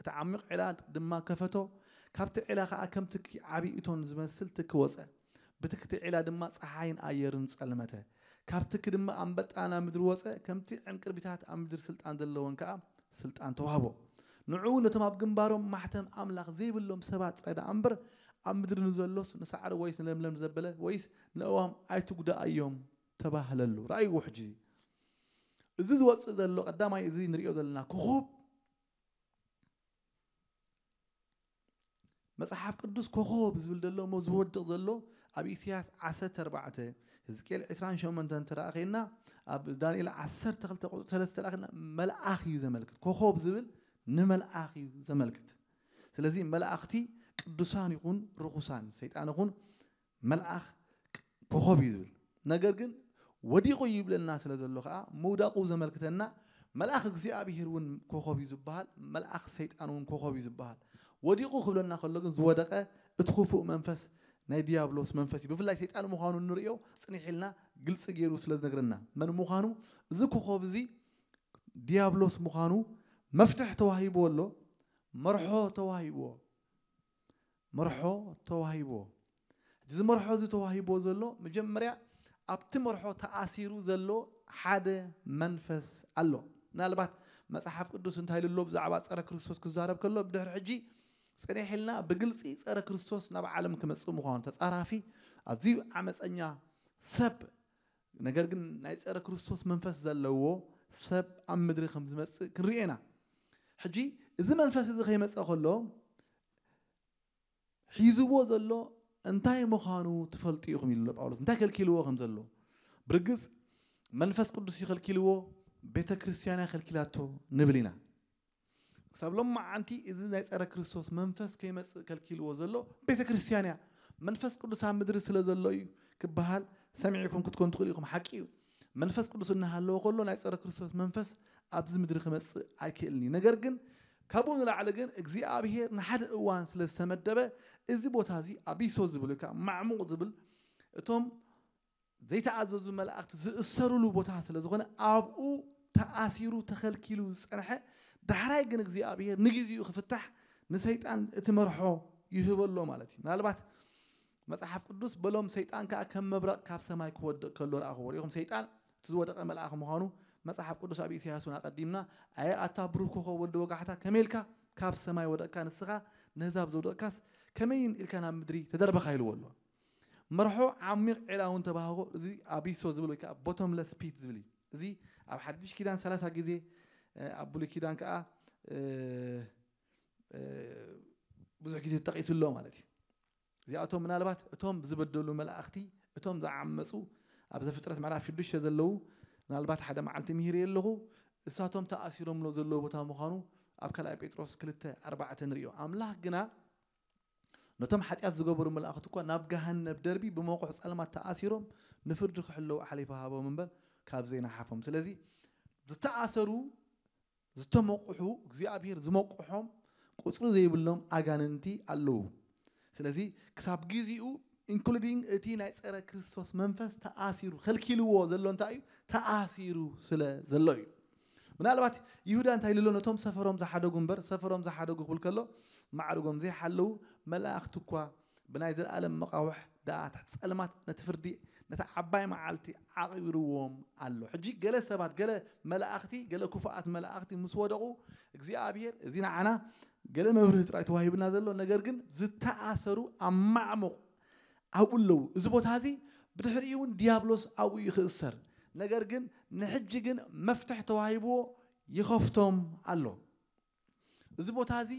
እቲ ዓሚቕ ዕላ ድማ ከፈቶ፣ ካብቲ ዕላ ኸዓ ከም ትኪ ዓብዪ እቶን ዝመስል ትኪ ወፀ። ብትክቲ ዕላ ድማ ፀሓይን ኣየርን ፀልመተ። ካብ ትኪ ድማ ኣንበጣ ናብ ምድሪ ወፀ፣ ከምቲ ዕንቅርቢታት ኣብ ምድሪ ስልጣን ዘለወን ከዓ ስልጣን ተዋህቦ። ንዕኡ ነቶም ኣብ ግንባሮም ማሕተም ኣምላኽ ዘይብሎም ሰባት ጥራይ ደኣ እምበር ኣብ ምድሪ ንዘሎስ ንሳዕሪ ወይስ ንለምለም ዘበለ ወይስ ንእዋም ኣይትጉዳኣዮም ተባህለሉ። ረኣይዎ ሕጂ እዚ ዝወፅእ ዘሎ ቀዳማይ እዚ ንሪኦ ዘለና ኮኾብ መጽሓፍ ቅዱስ ኮኾብ ዝብል ዘሎ እሞ ዝወድቕ ዘሎ ኣብ ኢሳያስ ዓሰርተ ኣርባዕተ ህዝቅኤል ዕስራን ሸሞንተን ተረኣኸና ኣብ ዳንኤል ዓሰርተ ክልተ ቁጽሪ ሰለስተ ተረኣኸና መልኣኽ እዩ ዘመልክት። ኮኾብ ዝብል ንመልኣኽ እዩ ዘመልክት። ስለዚ መላእኽቲ ቅዱሳን ይኹን ርኹሳን ሰይጣን ይኹን መልኣኽ ኮኾብ እዩ ዝብል። ነገር ግን ወዲቑ ይብለና ስለ ዘሎ ከዓ ምውዳቑ ዘመልክተና መልኣኽ እግዚኣብሔር እውን ኮኾብ እዩ ዝበሃል፣ መልኣኽ ሰይጣን እውን ኮኾብ እዩ ዝበሃል። ወዲቑ ክብለና ከሎ ግን ዝወደቐ እቲ ክፉእ መንፈስ ናይ ዲያብሎስ መንፈስ እዩ። ብፍላይ ሰይጣን ምዃኑ እንርእዮ ጽኒሕ ኢልና ግልጺ ገይሩ ስለ ዝነግረና መን ምዃኑ እዚ ኮኾብ እዚ ዲያብሎስ ምዃኑ መፍትሕ ተዋሂብዎ ኣሎ፣ መርሖ ተዋሂብዎ። መርሖ ተዋሂብዎ። እዚ መርሖ እዚ ተዋሂብዎ ዘሎ መጀመርያ ኣብቲ መርሖ ተኣሲሩ ዘሎ ሓደ መንፈስ ኣሎ። ምናልባት መጽሓፍ ቅዱስ እንታይ ኢሉ ኣሎ ብዛዕባ ጸረ ክርስቶስ ክዛረብ ከሎ ብድሕሪ ሕጂ ጽንሕ ኢልና ብግልጺ ጸረ ክርስቶስ ናብ ዓለም ክመጽእ ምዃኑ፣ ተጻራፊ ኣዝዩ ዓመጸኛ ሰብ፣ ነገር ግን ናይ ጸረ ክርስቶስ መንፈስ ዘለዎ ሰብ ኣብ ምድሪ ከም ዝመጽእ ክንርኢ ኢና። ሕጂ እዚ መንፈስ እዚ ከይመጸ ከሎ ሒዝዎ ዘሎ እንታይ ምዃኑ ትፈልጡ ኢኹም ኢሉ ኣሎ ጳውሎስ። እንታይ ከልኪልዎ ከም ዘሎ፣ ብርግጽ መንፈስ ቅዱስ ይኸልኪልዎ፣ ቤተ ክርስቲያን ይኸልኪላቶ ንብል ኢና። ክሳብ ሎም መዓንቲ እዚ ናይ ጸረ ክርስቶስ መንፈስ ከይመጽእ ከልኪልዎ ዘሎ ቤተ ክርስቲያን እያ። መንፈስ ቅዱስ ኣብ ምድሪ ስለ ዘሎ እዩ ክበሃል ሰሚዕኩም ክትኮኑ ትኽእሉ ኢኹም። ሓቂ እዩ። መንፈስ ቅዱስ እናሃለወ ከሎ ናይ ጸረ ክርስቶስ መንፈስ ኣብዚ ምድሪ ክመጽእ ኣይክእልን እዩ። ነገር ግን ካብኡ ንላዕሊ ግን እግዚኣብሔር ንሓደ እዋን ስለ ዝተመደበ እዚ ቦታ እዚ ኣቢሶ ዝብል ወይ ከዓ ማዕሙቕ ዝብል እቶም ዘይተኣዘዙ መላእኽቲ ዝእሰሩሉ ቦታ ስለ ዝኾነ ኣብኡ ተኣሲሩ ተኸልኪሉ ዝጸንሐ፣ ዳሕራይ ግን እግዚኣብሔር ንግዜኡ ክፍታሕ ንሰይጣን እቲ መርሖ ይህበሎ ማለት እዩ። ምናልባት መጽሓፍ ቅዱስ በሎም ሰይጣን ከኣ ከም መብረቕ ካብ ሰማይ ክወድቕ ከሎ ረኣኽዎ። ሪኢኹም ሰይጣን እቲ ዝወደቐ መልኣኽ ምዃኑ መጽሓፍ ቅዱስ ኣብ ኢሳያስ እውን ኣቐዲምና ኣየ ኣታ ብሩህ ኮኸብ ወዲ ወጋሕታ ከመይ ኢልካ ካብ ሰማይ ወደቕካ ንስኻ ነህዛብ ዘውደቕካስ ከመይን ኢልካ ናብ ምድሪ ተደርበኻ ኢልዎ ኣሎ። መርሖ ዓሚቕ ዒላ እውን ተባህጎ እዚ ኣቢሶ ዝብል ወይ ከዓ ቦቶምለስ ፒት ዝብል እዩ። እዚ ኣብ ሓድሽ ኪዳን ሰላሳ ግዜ ኣብ ብሉይ ኪዳን ከዓ ብዙሕ ግዜ ተጠቒሱ ኣሎ ማለት እዩ። እዚኣቶም ምናልባት እቶም ዝበደሉ መላእኽቲ እቶም ዝዓመፁ ኣብ ዘፍጥረት ምዕራፍ ሽዱሽተ ዘለዉ ምናልባት ሓደ መዓልቲ ምሂር የለኹ እሳቶም ተኣሲሮምሎ ዘለዎ ቦታ ምዃኑ ኣብ ካልኣይ ጴጥሮስ ክልተ ኣርባዕተ ንሪኦ። ኣምላኽ ግና ነቶም ሓጢኣት ዝገበሩ መላእኽቲ እኳ ናብ ገሃነብ ደርቢ ብመቑሕ ጸልማት ተኣሲሮም ንፍርዲ ክሕለዉ ኣሕሊፉ ሃቦም እምበር ካብ ዘይነሓፎም። ስለዚ ዝተኣሰሩ ዝተመቑሑ እግዚኣብሔር ዝመቑሖም ቁፅሪ ዘይብሎም ኣጋንንቲ ኣለዉ። ስለዚ ክሳብ ግዜኡ ኢንክሉዲንግ እቲ ናይ ፀረ ክርስቶስ መንፈስ ተኣሲሩ ከልኪልዎ ዘሎ እንታይ እዩ? ተኣሲሩ ስለ ዘሎ እዩ። ምናልባት ይሁዳ እንታይ ኢሉ ኣሎ? ነቶም ሰፈሮም ዝሓደጉ እምበር ሰፈሮም ዝሓደጉ ክብል ከሎ ማዕርጎም ዘይሓለዉ መላእኽቲ እኳ ብናይ ዘለኣለም መቓውሕ ደኣ ትሕቲ ጸልማት ነቲ ፍርዲ ነታ ዓባይ መዓልቲ ዓቒብርዎም ኣሎ። ሕጂ ገለ ሰባት ገለ መላእኽቲ ገለ ክፉኣት መላእኽቲ ምስ ወደቑ እግዚኣብሔር እዚ ንዓና ገለ መብርሂ ጥራይ ተዋሂብና ዘሎ ነገር ግን ዝተኣሰሩ ኣብ ማዕሙቕ ኣብኡ ኣለዉ። እዚ ቦታ እዚ ብድሕሪኡ እውን ዲያብሎስ ኣብኡ እዩ ክእሰር። ነገር ግን ንሕጂ ግን መፍትሕ ተዋሂብዎ ይኸፍቶም ኣሎ። እዚ ቦታ እዚ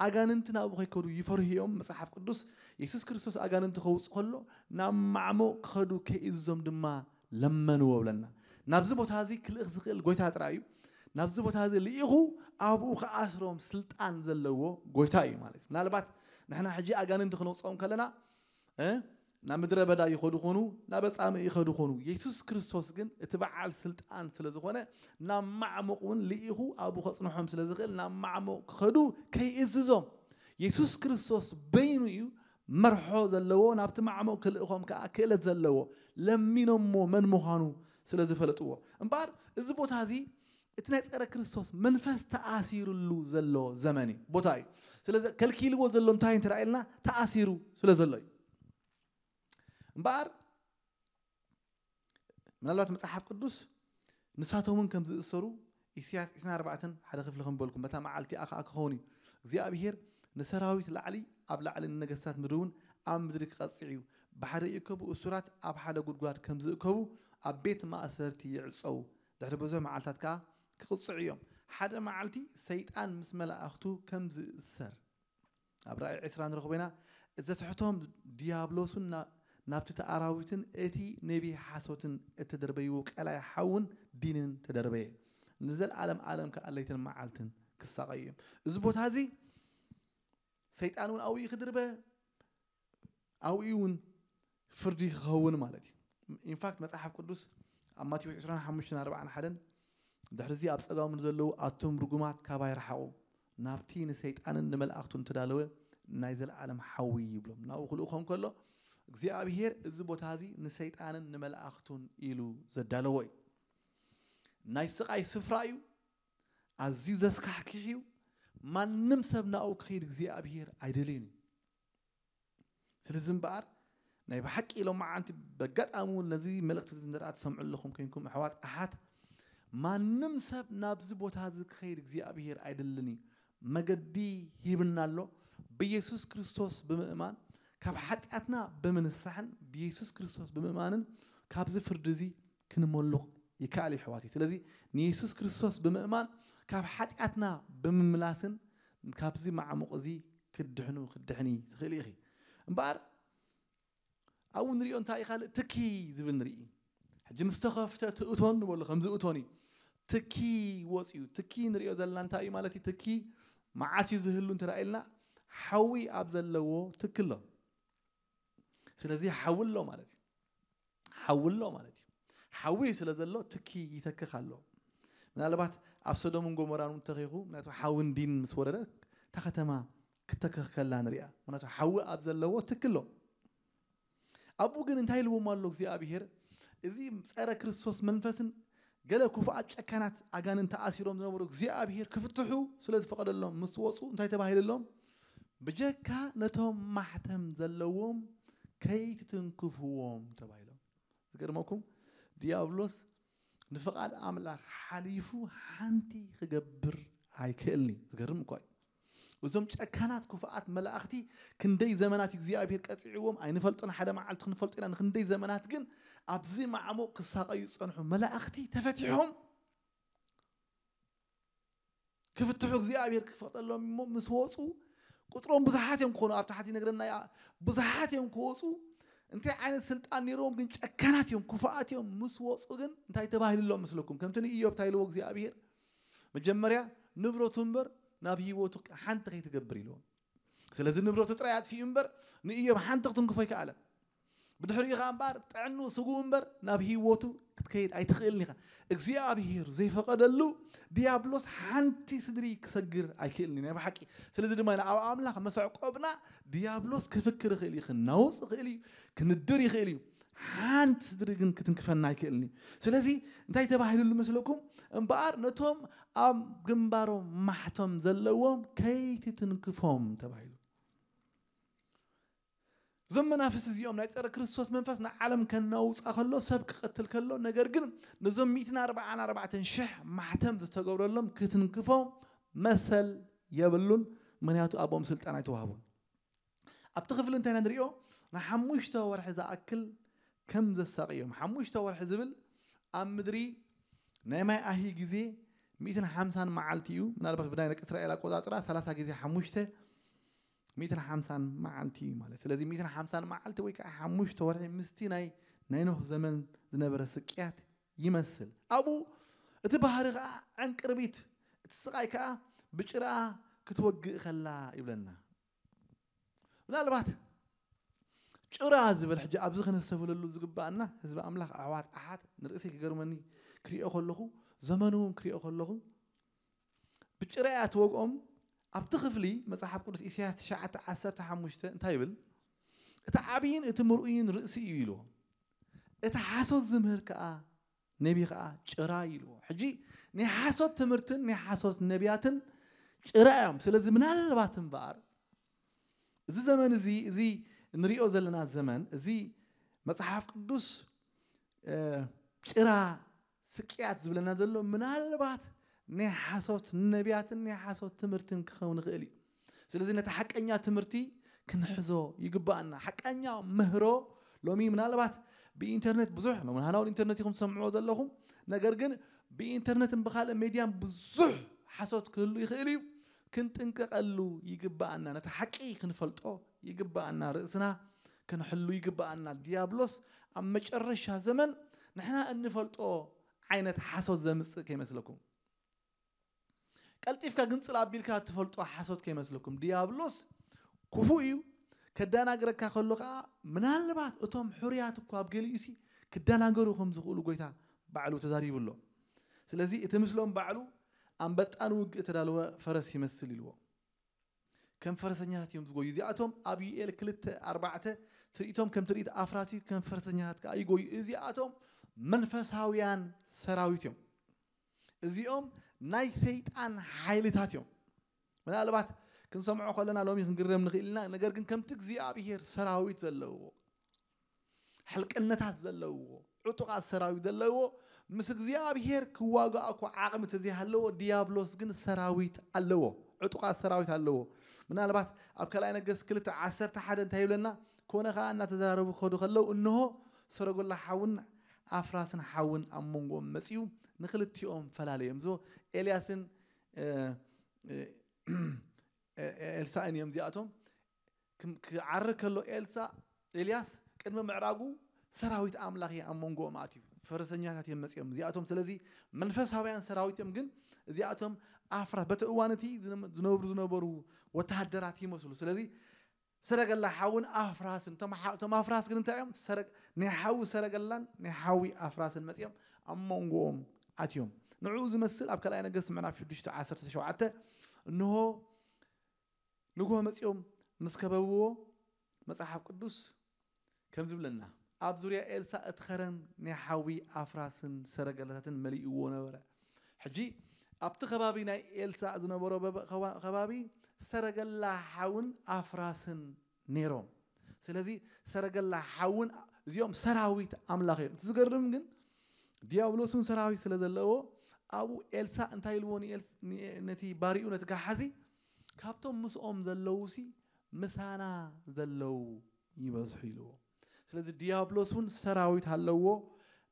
ኣጋንንቲ ናብኡ ከይከዱ ይፈርሁ እዮም። መጽሓፍ ቅዱስ የሱስ ክርስቶስ ኣጋንንቲ ከውፅእ ከሎ ናብ ማዕሙቕ ክኸዱ ከይእዝዞም ድማ ለመንዎ ብለና። ናብዚ ቦታ እዚ ክልእኽ ዝኽእል ጎይታ ጥራይ እዩ። ናብዚ ቦታ እዚ ልኢኹ ኣብኡ ክኣስሮም ስልጣን ዘለዎ ጎይታ እዩ ማለት እዩ። ምናልባት ንሕና ሕጂ ኣጋንንቲ ክነውፅኦም ከለና ናብ ምድረ በዳ ይኸዱ ኾኑ ናብ ኣጻምእ ይኸዱ ኾኑ። የሱስ ክርስቶስ ግን እቲ በዓል ስልጣን ስለ ዝኾነ ናብ ማዕሙቕ እውን ልኢኹ ኣብኡ ከጽንሖም ስለ ዝኽእል ናብ ማዕሙቕ ክኸዱ ከይእዝዞም የሱስ ክርስቶስ በይኑ እዩ መርሖ ዘለዎ ናብቲ ማዕሙቕ ክልእኾም ከዓ ክእለት ዘለዎ ለሚኖሞ መን ምዃኑ ስለ ዝፈለጥዎ እምበኣር እዚ ቦታ እዚ እቲ ናይ ፀረ ክርስቶስ መንፈስ ተኣሲሩሉ ዘሎ ዘመን እዩ ቦታ እዩ ስለዚ ከልኪልዎ ዘሎ እንታይ እንተ ኢልና ተኣሲሩ ስለ ዘሎ እዩ እምበኣር ምናልባት መፅሓፍ ቅዱስ ንሳቶምን ከም ዝእሰሩ ኢሳያስ ዕስራን ኣርባዕተን ሓደ ክፍሊ ከም በልኩም በታ መዓልቲ ኣኸኣ ክኸውን እዩ እግዚኣብሄር ንሰራዊት ላዕሊ ኣብ ላዕሊ ንነገስታት ምድሪ እውን ኣብ ምድሪ ክቐፅዕ እዩ ብሓደ ይእከቡ እሱራት ኣብ ሓደ ጉድጓድ ከም ዝእከቡ ኣብ ቤት ማእሰርቲ ይዕፀው ድሕሪ ብዙሕ መዓልታት ከዓ ክቕፅዑ እዮም ሓደ መዓልቲ ሰይጣን ምስ መላእኽቱ ከም ዝእሰር ኣብ ራእይ ዕስራ ንረኽቦ ኢና ዘስሕቶም ዲያብሎስን ናብቲ ተኣራዊትን እቲ ነቢ ሓሶትን እተደርበይዎ ቀላይ ሓውን ዲንን ተደርበየ ንዘለኣለም ኣለም ከዓ ለይትን መዓልትን ክሳቐዩ እዮም እዚ ቦታ እዚ ሰይጣን እውን ኣብኡ ክድርበ ኣብኡ እውን ፍርዲ ክኸውን ማለት እዩ ኢንፋክት መፅሓፍ ቅዱስ ኣብ ማቴዎስ ዕስራን ሓሙሽተን ኣርባዓን ሓደን ድሕርዚ ኣብ ፀጋሙ ንዘለዉ ኣቱም ርጉማት ካባይ ረሓቑ ናብቲ ንሰይጣንን ንመላእኽቱን እተዳለወ ናይ ዘለኣለም ሓዊ ይብሎም ናብኡ ክልእኾም ከሎ እግዚኣብሄር እዚ ቦታ እዚ ንሰይጣንን ንመላእኽቱን ኢሉ ዘዳለዎ እዩ ናይ ስቓይ ስፍራ እዩ ኣዝዩ ዘስካሕክሕ እዩ ማንም ሰብ ናብኡ ክኸይድ እግዚኣብሄር ኣይደልዩን እዩ ስለዚ እምበኣር ናይ ብሓቂ ሎመዓንቲ በጋጣሚ እውን ነዚ መልእኽቲ እዚ ንርኣ ትሰምዑ ኣለኹም ኮይንኩም ኣሕዋት ኣሓት ማንም ሰብ ናብዚ ቦታ እዚ ክኸይድ እግዚኣብሄር ኣይደልን እዩ መገዲ ሂብና ኣሎ ብየሱስ ክርስቶስ ብምእማን ካብ ሓጢኣትና ብምንሳሕን ብየሱስ ክርስቶስ ብምእማንን ካብዚ ፍርዲ እዚ ክንመሉቕ ይከኣል እዩ ኣሕዋተይ። ስለዚ ንየሱስ ክርስቶስ ብምእማን ካብ ሓጢኣትና ብምምላስን ካብዚ ማዕሙቕ እዚ ክትድሕኑ ክትድሕኒ ትኽእሊ ኢኺ። እምበኣር ኣብኡ ንሪኦ እንታይ እዩ ካልእ ትኪ ዝብል ንርኢ። ሕጂ ምስ ተኸፍተ ትእቶን ንበሎ ከምዚ እቶን እዩ። ትኪ ወፂኡ ትኪ ንሪኦ ዘለና እንታይ እዩ ማለት እዩ? ትኪ መዓስ እዩ ዝህሉ እንተ ኢልና ሓዊ ኣብ ዘለዎ ትኪ ኣሎ። ስለዚ ሓዊ ኣሎ ማለት እዩ። ሓዊ ኣሎ ማለት እዩ። ሓዊ ስለ ዘሎ ትኪ ይተክኽ ኣሎ። ምናልባት ኣብ ሶዶምን ጎሞራን እውን ተኺኹ ምክንያቱ ሓዊ እንዲን ምስ ወረደ እታ ከተማ ክትተክኽ ከላ ንሪኣ። ምክንያቱ ሓዊ ኣብ ዘለዎ ትኪ ኣሎ። ኣብኡ ግን እንታይ ኢልዎም ኣሎ እግዚኣብሔር? እዚ ጸረ ክርስቶስ መንፈስን ገለ ክፉኣት ጨካናት ኣጋንንት ተኣሲሮም ዝነበሩ እግዚኣብሔር ክፍትሑ ስለ ዝፈቐደሎም ምስ ወፁ እንታይ ተባሂልሎም? ብጀካ ነቶም ማሕተም ዘለዎም ከይትትንክፍዎም ተባሂሎም። ዝገርመኩም ድያብሎስ ንፍቓድ ኣምላኽ ሓሊፉ ሓንቲ ክገብር ኣይክእልን እዩ። ዝገርም እኳ እዩ። እዞም ጨካናት ክፉኣት መላእኽቲ ክንደይ ዘመናት እግዚኣብሔር ቀፂዕዎም ኣይንፈልጦን። ሓደ መዓልቲ ክንፈልጦ ኢና። ንክንደይ ዘመናት ግን ኣብዚ ማዕሙቕ ክሳቐዩ ዝፀንሑ መላእኽቲ ተፈቲሖም ክፍትሑ እግዚኣብሔር ክፈቕደሎም እሞ ምስ ወፁ ቁፅሮም ብዙሓት እዮም ክኾኑ ኣብ ታሕቲ ይነግረና እያ። ብዙሓት እዮም ክወፁ እንታይ ዓይነት ስልጣን ነይርዎም ግን ጨካናት እዮም ክፉኣት እዮም። ምስ ወፁ ግን እንታይ ተባሂልሎም ምስለኩም? ከምቲ ንኢዮብ እንታይ ኢልዎ እግዚኣብሔር? መጀመርያ ንብረቱ እምበር ናብ ህይወቱ ሓንቲ ከይትገብር ኢልዎ። ስለዚ ንብረቱ ጥራይ ኣጥፊኡ እምበር ንኢዮብ ሓንቲ ክትንክፎ ኣይከኣለን። ብድሕሪኡ ኸዓ እምበኣር ጥዕኑ ስጉኡ እምበር ናብ ህይወቱ ክትከይድ ኣይትኽእልን ኢኻ። እግዚኣብሔር ዘይፈቐደሉ ዲያብሎስ ሓንቲ ስድሪ ክሰግር ኣይክእልን እዩ ናይ ብሓቂ። ስለዚ ድማ ኢና ኣብ ኣምላኽ መሰዕቆብና ዲያብሎስ ክፍክር ይኽእል እዩ፣ ክናውፅ ይኽእል እዩ፣ ክንድር ይኽእል እዩ። ሓንቲ ስድሪ ግን ክትንክፈና ኣይክእልን እዩ። ስለዚ እንታይ ተባሂሉሉ መስለኩም? እምበኣር ነቶም ኣብ ግንባሮም ማሕተም ዘለዎም ከይትትንክፎም ተባሂሉ። እዞም መናፍስቲ እዚኦም ናይ ፀረ ክርስቶስ መንፈስ ንዓለም ከናውፃ ከሎ ሰብ ክቐትል ከሎ ነገር ግን ነዞም ሚእትን ኣርባዓን ኣርባዕተን ሽሕ ማሕተም ዝተገብረሎም ክትንክፎም መሰል የብሉን። ምክንያቱ ኣብኦም ስልጣን ኣይተዋህቡን። ኣብቲ ክፍሊ እንታይ ኢና ንሪኦ? ንሓሙሽተ ወርሒ ዝኣክል ከም ዘሳቕዮም ሓሙሽተ ወርሒ ዝብል ኣብ ምድሪ ናይ ማይ ኣሂ ግዜ ሚእትን ሓምሳን መዓልቲ እዩ። ምናልባት ብናይ ደቂ እስራኤል ኣቆፃፅራ ሰላሳ ግዜ ሓሙሽተ ሚእትን ሓምሳን መዓልቲ እዩ ማለት። ስለዚ ሚእትን ሓምሳን መዓልቲ ወይ ከዓ ሓሙሽተ ወርሒ ምስቲ ናይ ናይ ኖህ ዘመን ዝነበረ ስቅያት ይመስል። ኣብኡ እቲ ባህሪ ከዓ ዕንቅርቢት እቲ ስቃይ ከዓ ብጭራ ክትወግእ ከላ ይብለና። ምናልባት ጭራ ዝብል ሕጂ ኣብዚ ክነስተብህለሉ ዝግባኣና ህዝቢ ኣምላኽ ኣሕዋት ኣሓት ንርእሰይ ክገርመኒ ክሪኦ ከለኹ ዘመኑ እውን ክሪኦ ከለኹ ብጭራ እያ ትወግኦም። ኣብቲ ክፍሊ መጽሓፍ ቅዱስ ኢሳያስ ትሽዓተ ዓሰርተ ሓሙሽተ እንታይ ይብል? እቲ ዓብይን እቲ ምርኡይን ርእሲ እዩ ኢልዎ። እቲ ሓሶት ዝምህር ከኣ ነቢ ከኣ ጭራ ኢልዎ። ሕጂ ናይ ሓሶት ትምህርትን ናይ ሓሶት ነቢያትን ጭራ እዮም። ስለዚ ምናልባት እምበኣር እዚ ዘመን እዚ እዚ ንሪኦ ዘለና ዘመን እዚ መጽሓፍ ቅዱስ ጭራ ስቅያት ዝብለና ዘሎ ምናልባት ናይ ሓሶት ነቢያትን ናይ ሓሶት ትምህርትን ክኸውን ይኽእል እዩ። ስለዚ ነቲ ሓቀኛ ትምህርቲ ክንሕዞ ይግባኣና። ሓቀኛ ምህሮ ሎሚ ምናልባት ብኢንተርኔት ብዙሕ ሎሚ ንሃናውን ኢንተርኔት ኢኹም ትሰምዕዎ ዘለኹም። ነገር ግን ብኢንተርኔትን ብካልእ ሜድያን ብዙሕ ሓሶት ክህሉ ይኽእል እዩ። ክንጥንቀቐሉ ይግባኣና። ነቲ ሓቂ ክንፈልጦ ይግባኣና። ርእስና ክንሕሉ ይግባኣና። ዲያብሎስ ኣብ መጨረሻ ዘመን ንሕና እንፈልጦ ዓይነት ሓሶት ዘምጽእ ከይመስለኩም። ቀልጢፍካ ግንጽል ኣቢልካ እትፈልጦ ሓሶት ከይመስለኩም። ዲያብሎስ ክፉእ እዩ። ከዳናግረካ ከሎ ከዓ ምናልባት እቶም ሕሩያት እኳ ኣብ ገሊኡ ሲ ክዳናገሩ ከም ዝኽእሉ ጎይታ ባዕሉ ተዛሪቡ ኣሎ። ስለዚ እቲ ምስሎም ባዕሉ ኣንበጣ ንውግእ እተዳለወ ፈረስ ይመስል ኢልዎ። ከም ፈረሰኛታት እዮም ዝጎዩ እዚኣቶም። ኣብ ዩኤል ክልተ ኣርባዕተ ትርኢቶም ከም ትርኢት ኣፍራሲ ከም ፈረሰኛታት ከዓ ይጎዩ። እዚኣቶም መንፈሳውያን ሰራዊት እዮም። እዚኦም ናይ ሰይጣን ሓይልታት እዮም። ምናልባት ክንሰምዖ ከለና ሎሚ ክንግረም ንኽእል ኢና። ነገር ግን ከምቲ እግዚኣብሄር ሰራዊት ዘለዎ ሕልቅነታት ዘለዎ ዕጡቓት ሰራዊት ዘለዎ ምስ እግዚኣብሄር ክዋጋእ እኮ ዓቕሚ ተዘይሃለዎ ዲያብሎስ ግን ሰራዊት ኣለዎ። ዕጡቓት ሰራዊት ኣለዎ። ምናልባት ኣብ ካልኣይ ነገስት ክልተ ዓሰርተ ሓደ እንታይ ይብለና? ኮነ ኸዓ እናተዘራረቡ ክኸዱ ከለዉ፣ እንሆ ሰረገላ ሓውን ኣፍራስን ሓውን ኣብ መንጎኦም መጺኡ፣ ንኽልቲኦም ፈላለዮም። እዞ ኤልያስን፣ እ፣ እ፣ ኤ-፣ ኤልሳእን እዮም እዚኣቶም። ክም-፣ ክዓርግ ከሎ ኤልሳእ፣ ኤልያስ ቅድሚ ምዕራጉ ሰራዊት ኣምላኽ እዩ ኣብ መንጎኦም ኣትዩ። ፈረሰኛታት እዮም መጺኦም እዚኣቶም። ስለዚ መንፈሳውያን ሰራዊት እዮም፣ ግን እዚኣቶም ኣፍራ-፣ በቲ እዋን እቲ ዝነ-፣ ዝነብሩ ዝነበሩ ወተሃደራት ይመስሉ። ስለዚ ሰረገላ ሓውን ኣፍራስን፣ እቶም ሓ-፣ እቶም ኣፍራስ ግን እንታይ እዮም? ሰረ-፣ ናይ ሓዊ ሰረገላን ናይ ሓዊ ኣፍራስን መጺኦም ኣብ መንጎኦም ኣትዮም። ንዕኡ ዝመስል ኣብ ካልኣይ ነገስት ምዕራፍ ሽዱሽተ ዓሰርተ ሸውዓተ፣ እንሆ ንግሆ መጺኦም ምስ ከበብዎ፣ መጽሓፍ ቅዱስ ከም ዝብለና፣ ኣብ ዙርያ ኤልሳእ እቲ ኸረን ናይ ሓዊ ኣፍራስን ሰረገላታትን መሊእዎ ነበረ። ሕጂ ኣብቲ ከባቢ ናይ ኤልሳእ ዝነበሮ በበ-፣ ከባ-፣ ከባቢ ሰረገላ ሓውን ኣፍራስን ነይሮም። ስለዚ ሰረገላ ሓውን እዚኦም ሰራዊት ኣምላኽ እዮም። እቲ ዝገርም ግን ዲያብሎስ እውን ሰራዊት ስለ ዘለዎ ኣብኡ ኤልሳእ እንታይ ኢልዎ ንኤልስ-፣ ን-፣ ነቲ ባሪኡ ነቲ ጋሓዚ፣ "ካብቶም ምስኦም ዘለዉሲ ምሳና ዘለዉ ይበዝሑ" ኢልዎ። ስለዚ ዲያብሎስ እውን ሰራዊት ኣለዎ፣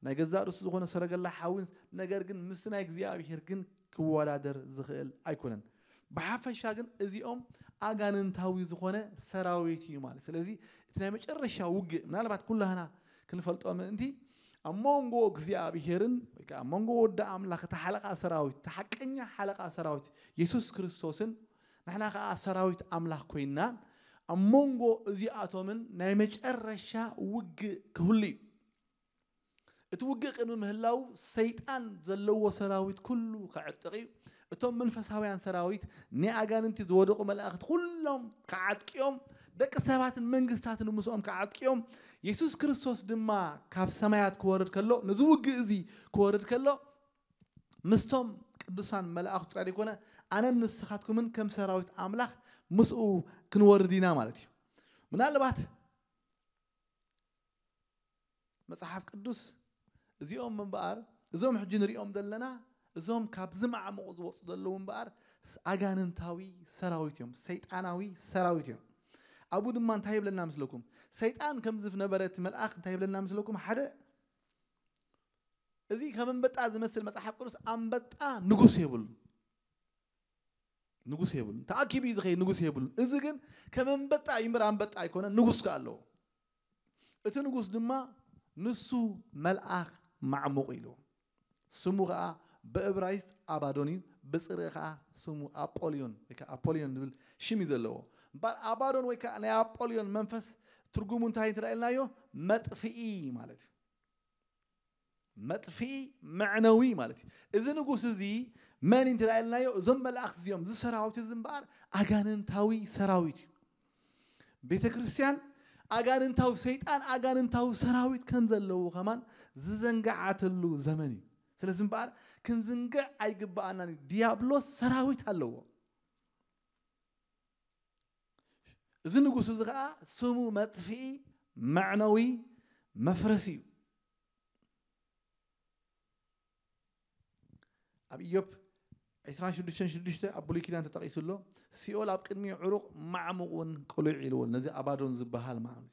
ናይ ገዛእ ርእሱ ዝኾነ ሰረገላ ሓዊን፣ ነገር ግን ምስቲ ናይ እግዚኣብሄር ግን ክወዳደር ዝኽእል ኣይኮነን። ብሓፈሻ ግን እዚኦም ኣጋንንታዊ ዝኾነ ሰራዊት እዩ ማለት። ስለዚ እቲ ናይ መጨረሻ ውግእ ምናልባት ኩላህና ክንፈልጦ ምእንቲ ኣብ መንጎ እግዚኣብሄርን ወይ ከዓ ኣብ መንጎ ወዲ ኣምላኽ እቲ ሓለቓ ሰራዊት፣ እቲ ሓቀኛ ሓለቓ ሰራዊት የሱስ ክርስቶስን ንሕና ከዓ ሰራዊት ኣምላኽ ኮይንና ኣብ መንጎ እዚኣቶምን ናይ መጨረሻ ውግእ ክህሉ እዩ። እቲ ውግእ ቅድሚ ምህላው ሰይጣን ዘለዎ ሰራዊት ኩሉ ክዕጥቕ እዩ። እቶም መንፈሳውያን ሰራዊት ናይ ኣጋንንቲ ዝወደቑ መላእኽቲ ኩሎም ክዓጥቅዮም፣ ደቂ ሰባትን መንግስታትን ምስኦም ክዓጥቅዮም፣ የሱስ ክርስቶስ ድማ ካብ ሰማያት ክወርድ ከሎ፣ ነዚ ውግእ እዚ ክወርድ ከሎ፣ ምስቶም ቅዱሳን መላእኽቱ ጥራይ ዘይኮነ፣ ኣነን ንስኻትኩምን ከም ሰራዊት ኣምላኽ ምስኡ ክንወርድ ኢና ማለት እዩ። ምናልባት መጽሓፍ ቅዱስ እዚኦም እምበኣር፣ እዞም ሕጂ ንሪኦም ዘለና፣ እዞም ካብዚ ማዕሙቕ ዝወፁ ዘለዉ እምበኣር፣ ኣጋንንታዊ ሰራዊት እዮም፣ ሰይጣናዊ ሰራዊት እዮም። ኣብኡ ድማ እንታይ ይብለና ምስለኩም? ሰይጣን ከምዚ ዝነበረ እቲ መልኣኽ እንታይ ይብለና ምስለኩም? ሓደ፣ እዚ ከም ኣንበጣ ዝመስል መጽሓፍ ቅዱስ ኣንበጣ ንጉስ የብሉን። ንጉስ የብሉን። ተኣኪቡ እዩ ዝኸይድ፣ ንጉስ የብሉን። እዚ ግን ከም ኣንበጣ እዩ እምበር ኣንበጣ ኣይኮነን፣ ንጉስ ከኣ ኣለዎ። እቲ ንጉስ ድማ ንሱ መልኣኽ ማዕሙቕ ኢልዎ። ስሙ ኸኣ ብእብራይስጥ ኣባዶን እዩ፣ ብጽርዒ ኸኣ ስሙ ኣጶልዮን ወይ ከኣ ኣፖልዮን ዝብል ሽም እዩ ዘለዎ። እምበኣር ኣባዶን ወይ ከኣ ናይ ኣጶልዮን መንፈስ ትርጉሙ እንታይ እንተ ኢልናዮ? መጥፍኢ ማለት እዩ። መጥፍኢ መዕነዊ ማለት እዩ። እዚ ንጉስ እዚ መን እዩ እንተ ኢልናዮ? እዞም መላእኽቲ እዚኦም፣ እዚ ሰራዊት እዚ እምበኣር ኣጋንንታዊ ሰራዊት እዩ። ቤተ ክርስቲያን ኣጋንንታዊ፣ ሰይጣን ኣጋንንታዊ ሰራዊት ከም ዘለዎ ከማን ዝዘንግዓትሉ ዘመን እዩ። ስለዚ እምበኣር ክንዝንግዕ ኣይግብኣናን እዩ። ዲያብሎስ ሰራዊት ኣለዎ። እዚ ንጉስ እዚ ኸዓ ስሙ መጥፍኢ፣ መዕነዊ፣ መፍረሲ እዩ። ኣብ ኢዮብ ዕስራን ሽዱሽተን ሽዱሽተ ኣብ ብሉይ ኪዳን ተጠቒሱ ኣሎ። ሲኦል ኣብ ቅድሚኡ ዕሩቕ፣ ማዕሙቕ እውን ቅሉዕ ኢልዎ ኣሎ። ነዚ ኣባዶን ዝበሃል ማለት እዩ።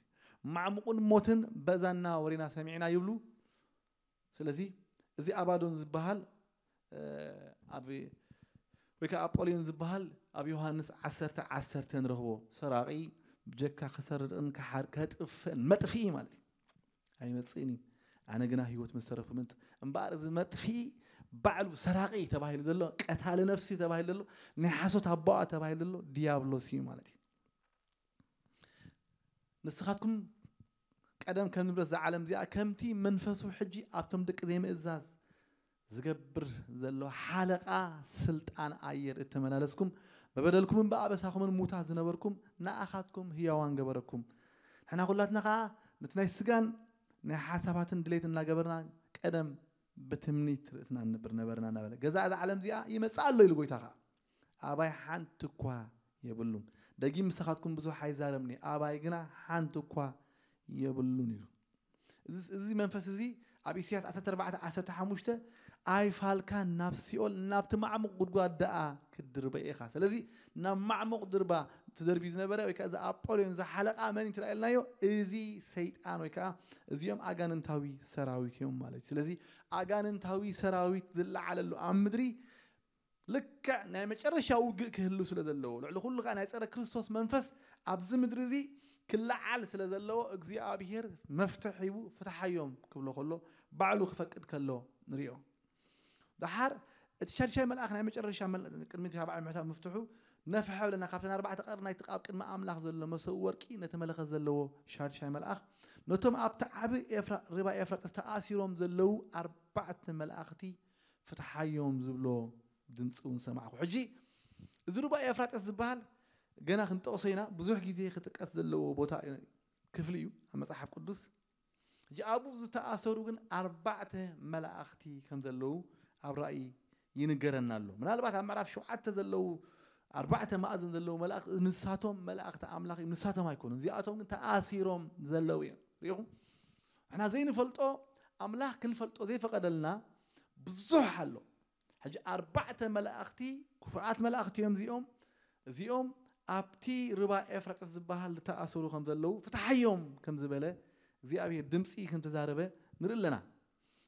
ማዕሙቕን ሞትን በዛና ወሪና ሰሚዕና ይብሉ። ስለዚ እዚ ኣባዶን ዝበሃል፣ እ፣ ኣብ፣ ወይ ከዓ ኣጶልዮን ዝበሃል ኣብ ዮሃንስ ዓሰርተ ዓሰርተ ንረኽቦ። ሰራቒ ብጀካ ክሰርቕን ክሓር-፣ ከጥፍእን፣ መጥፍኢ ማለት እዩ። ኣይመጽእን እዩ። ኣነ ግና ህይወት መሰረፉ ምንት-፣ እምበኣር እዚ መጥፍኢ ባዕሉ ሰራቒ ተባሂሉ ዘሎ፣ ቀታሊ ነፍሲ ተባሂሉ ዘሎ፣ ናይ ሓሶት ኣቦኣ ተባሂሉ ዘሎ ዲያብሎስ እዩ ማለት እዩ። ንስኻትኩም ቀደም ከም ንብረት እዛ ዓለም እዚኣ ከምቲ መንፈሱ ሕጂ ኣብቶም ደቂ ዘይምእዛዝ ዝገብር ዘሎ ሓለቓ ስልጣን ኣየር እተመላለስኩም፣ ብበደልኩምን ብኣበሳኹምን ሙታት ዝነበርኩም፣ ንኣኻትኩም ህያዋን ገበረኩም። ንሕና ኩላትና ኸዓ ነቲ ናይ ስጋን ናይ ሓሳባትን ድሌት እናገበርና ቀደም ብትምኒት ርእስና ንነብር ነበርና እናበለ፣ ገዛ እዛ ዓለም እዚኣ ይመጽእ ኣሎ ኢሉ ጎይታ ኸዓ። ኣባይ ሓንቲ እኳ የብሉን። ደጊም ምሳኻትኩም ብዙሕ ኣይዛረብን እየ፣ ኣባይ ግና ሓንቲ እኳ የብሉን ኢሉ። እዚ፣ እዚ መንፈስ እዚ ኣብ ኢሳያስ ዓሰርተ ኣርባዕተ ዓሰርተ ሓሙሽተ ኣይፋልካን ናብ ሲኦል፣ ናብቲ ማዕሙቕ ጉድጓድ ደኣ ክትድርበ ኢኻ። ስለዚ ናብ ማዕሙቕ ድርባ ትደርቢ ዝነበረ ወይ ከኣ እዚ ኣፖልዮን ዝሓለቓ መን እዩ ትረኣየልናዮ? እዚ ሰይጣን ወይ ከኣ እዚኦም ኣጋንንታዊ ሰራዊት እዮም ማለት እዩ። ስለዚ ኣጋንንታዊ ሰራዊት ዝለዓለሉ ኣብ ምድሪ ልክዕ ናይ መጨረሻ ውግእ ክህሉ ስለ ዘለዎ፣ ልዕሊ ኩሉ ከኣ ናይ ጸረ ክርስቶስ መንፈስ ኣብዚ ምድሪ እዚ ክለዓል ስለ ዘለዎ እግዚኣብሔር መፍትሕ ሂቡ ፍትሓዮም ክብሎ ከሎ ባዕሉ ክፈቅድ ከሎ ንሪኦ። ደሓር እቲ ሻድሻይ መልኣኽ ናይ መጨረሻ መል- ቅድሚ እቲ ሻብዓይ ምሕታት ምፍትሑ ነፍሐ ብለና። ካብተን ኣርባዕተ ቀርናይቲ ኣብ ቅድሚ ኣምላኽ ዘሎ መሰው ወርቂ ነቲ መለኸት ዘለዎ ሻድሻይ መልኣኽ ነቶም ኣብቲ ዓቢ ኤፍራ- ሪባ ኤፍራጥስ ተኣሲሮም ዘለዉ ኣርባዕተ መላእኽቲ ፍትሓዮም ዝብሎ ድምፂ እውን ሰማዕኩ። ሕጂ እዚ ሩባ ኤፍራጥስ ዝበሃል ገና ክንጠቕሶ ኢና። ብዙሕ ግዜ ክጥቀስ ዘለዎ ቦታ ክፍሊ እዩ ኣብ መፅሓፍ ቅዱስ። ሕጂ ኣብኡ ዝተኣሰሩ ግን ኣርባዕተ መላእኽቲ ከም ዘለዉ ኣብ ራእይ ይንገረና ኣሎ። ምናልባት ኣብ ምዕራፍ ሸውዓተ ዘለዉ ኣርባዕተ ማእዘን ዘለዉ መላእኽቲ ንሳቶም መላእኽቲ ኣምላኽ እዮም፣ ንሳቶም ኣይኮኑን። እዚኣቶም ግን ተኣሲሮም ዘለዉ እዮም። ሪኢኹም? ንሕና ዘይንፈልጦ ኣምላኽ ክንፈልጦ ዘይፈቐደልና ብዙሕ ኣሎ። ሕጂ ኣርባዕተ መላእኽቲ፣ ክፉኣት መላእኽቲ እዮም እዚኦም። እዚኦም ኣብቲ ርባ ኤፍራጥስ ዝበሃል ዝተኣሰሩ ከም ዘለዉ ፍትሓዮም ከም ዝበለ እግዚኣብሔር ድምፂ ከም ተዛረበ ንርኢ ኣለና።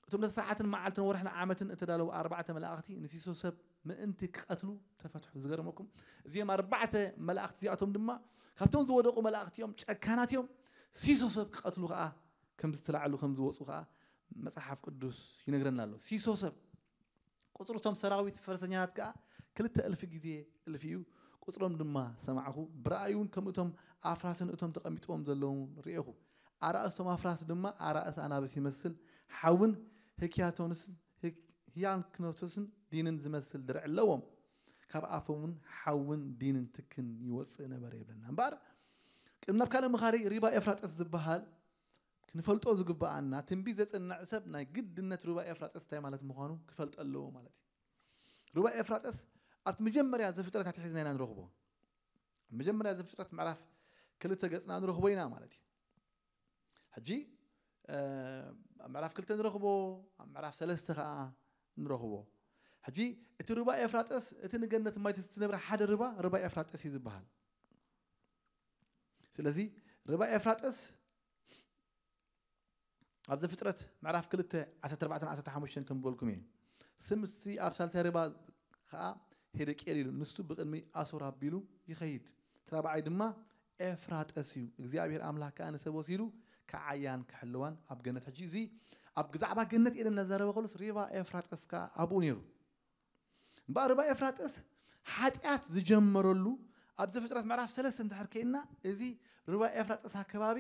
እቶም ነቲ ሰዓትን መዓልትን ወርሕን ዓመትን እተዳለዉ ኣርባዕተ መላእኽቲ ንሲሶ ሰብ ምእንቲ ክቐትሉ ተፈትሑ። ዝገርመኩም እዚኦም ኣርባዕተ መላእኽቲ እዚኣቶም ድማ ካብቶም ዝወደቑ መላእኽቲ እዮም፣ ጨካናት እዮም። ሲሶ ሰብ ክቐትሉ ከዓ ከም ዝተላዕሉ ከም ዝወፁ ከዓ መፅሓፍ ቅዱስ ይነግረና ኣሎ። ሲሶ ሰብ ቁፅሪ እቶም ሰራዊት ፈረሰኛታት ከዓ ክልተ እልፊ ግዜ እልፊ እዩ። ቁፅሮም ድማ ሰማዕኹ። ብራእይ እውን ከም እቶም ኣፍራስን እቶም ተቐሚጥዎም ዘለዉ ርኤኹ። ኣራእስቶም ኣፍራስ ድማ ኣራእስ ኣናብስ ይመስል። ሓውን ህክያቶንስ- ህክ- ህያንክኖቶስን ዲንን ዝመስል ድርዒ ኣለዎም። ካብ ኣፎም እውን ሓውን ዲንን ትክን ይወፅእ ነበረ ይብለና። እምበኣር ቅድሚ ናብ ካልእ ምኻሪ ሪባ ኤፍራጥስ ዝበሃል ክንፈልጦ ዝግብኣና ትንቢት ዘጽንዕ ሰብ ናይ ግድነት ሩባ ኤፍራጥስ እንታይ ማለት ምዃኑ ክፈልጥ ኣለዎ ማለት እዩ። ሩባ ኤፍራጥስ ኣብቲ መጀመርያ ዘፍጥረት ኣትሒዝና ኢና ንረኽቦ። ኣብ መጀመርያ ዘፍጥረት ምዕራፍ ክልተ ገጽና ንረኽቦ ኢና ማለት እዩ። ሕጂ ኣብ ምዕራፍ ክልተ ንረኽቦ፣ ኣብ ምዕራፍ ሰለስተ ከዓ ንረኽቦ። ሕጂ እቲ ሩባ ኤፍራጥስ እቲ ንገነት ማይ ዝነብረ ሓደ ሩባ ሩባ ኤፍራጥስ እዩ ዝበሃል። ስለዚ ሩባ ኤፍራጥስ ኣብ ዘፍጥረት ምዕራፍ ክልተ ዓሰርተ ኣርባዕተ ዓሰርተ ሓሙሽተ ከም ዝበልኩም እዩ። ስም እቲ ኣብ ሳልሳይ ርባ ከዓ ሄደቅኤል ኢሉ ንሱ ብቅድሚ ኣሶር ኣቢሉ ይኸይድ። እቲ ራብዓይ ድማ ኤፍራጠስ እዩ። እግዚኣብሔር ኣምላኽ ከዓ ንሰብ ወሲዱ ከዓያን ክሕልዋን ኣብ ገነት። ሕጂ እዚ ኣብ ብዛዕባ ገነት ኤደን እናዛረበ ከሎስ ሪባ ኤፍራጠስ ከዓ ኣብኡ ነይሩ። እምበኣር ርባ ኤፍራጥስ ሓጢኣት ዝጀመረሉ ኣብ ዘፍጥረት ምዕራፍ ሰለስተ እንድሕር ከይና እዚ ርባ ኤፍራጥስ ኣከባቢ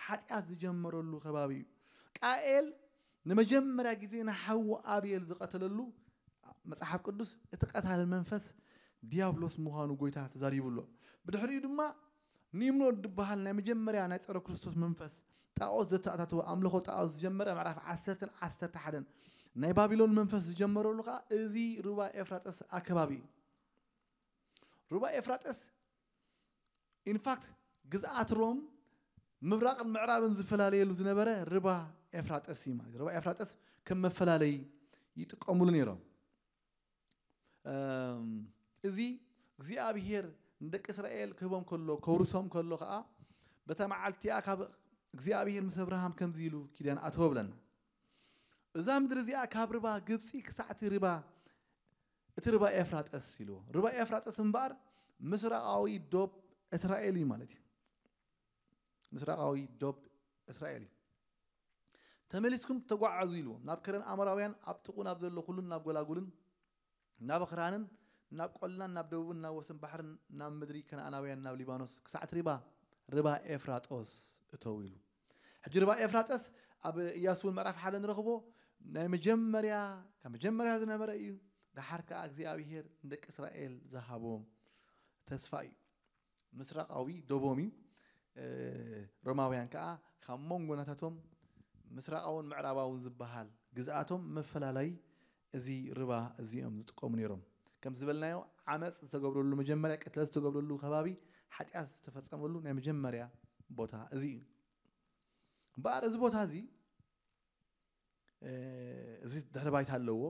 ሓጢኣት ዝጀመረሉ ከባቢ እዩ። ቃኤል ንመጀመርያ ግዜ ንሓዉ ኣብኤል ዝቐተለሉ መጽሓፍ ቅዱስ እቲ ቀታሊ መንፈስ ዲያብሎስ ምዃኑ ጎይታ ተዛሪቡ ኣሎ። ብድሕሪኡ ድማ ኒምሮድ ዝበሃል ናይ መጀመርያ ናይ ጸረ ክርስቶስ መንፈስ ጣዖት ዘተኣታተወ ኣምልኾ ጣዖት ዝጀመረ ምዕራፍ ዓሰርተን ዓሰርተ ሓደን ናይ ባቢሎን መንፈስ ዝጀመረሉ ከዓ እዚ ሩባ ኤፍራጥስ ኣከባቢ እዩ። ሩባ ኤፍራጥስ ኢንፋክት ግዝኣት ሮም ምብራቕን ምዕራብን ዝፈላለየሉ ዝነበረ ርባ ኤፍራጥስ እዩ ማለት እዩ። ርባ ኤፍራጥስ ከም መፈላለይ ይጥቀሙሉ ነይሮም። እም፣ እዚ እግዚኣብሄር ንደቂ እስራኤል ክህቦም ከሎ ከውርሶም ከሎ ከዓ በታ መዓልቲ እቲኣ ካብ እግዚኣብሄር ምስ ኣብርሃም ከምዚ ኢሉ ኪዳን ኣተወ ብለና። እዛ ምድሪ እዚኣ ካብ ርባ ግብፂ ክሳዕቲ ርባ እቲ ርባ ኤፍራጠስ ኢልዎ። ርባ ኤፍራጠስ እምበኣር ምስራቃዊ ዶብ እስራኤል እዩ ማለት እዩ። ምስራቃዊ ዶብ እስራኤል እዩ። ተመሊስኩም ተጓዓዙ ኢልዎም። ናብ ከረን ኣሞራውያን ኣብ ጥቁ ናብ ዘሎ ኩሉን ናብ ጎላጉልን ናብ ኣኽራንን ናብ ቆላን ናብ ደቡብን ናብ ወሰን ባሕርን ናብ ምድሪ ከነኣናውያን ናብ ሊባኖስ ክሳዕ እቲ ሪባ ርባ ኤፍራጦስ እተው ኢሉ። ሕጂ ርባ ኤፍራጠስ ኣብ ኢያሱ እውን ምዕራፍ ሓደ ንረኽቦ ናይ መጀመርያ ካብ መጀመርያ ዝነበረ እዩ። ደሓር ከዓ እግዚኣብሄር ንደቂ እስራኤል ዝሃቦም ተስፋ እዩ። ምስራቃዊ ዶቦም እዩ። እ፣ ሮማውያን ከዓ ካብ መንጎ ናታቶም ምስራቃውን ምዕራባውን ዝበሃል ግዝኣቶም መፈላላይ እዚ ርባ እዚኦም ዝጥቀሙ ነይሮም። ከም ዝበልናዮ ዓመፅ ዝተገብረሉ መጀመርያ ቅትለት ዝተገብረሉ ከባቢ ሓጢኣት ዝተፈፀመሉ ናይ መጀመርያ ቦታ እዚ እዩ። እምበኣር እዚ ቦታ እዚ እ፣ እዚ ድሕሪ ባይታ ኣለዎ።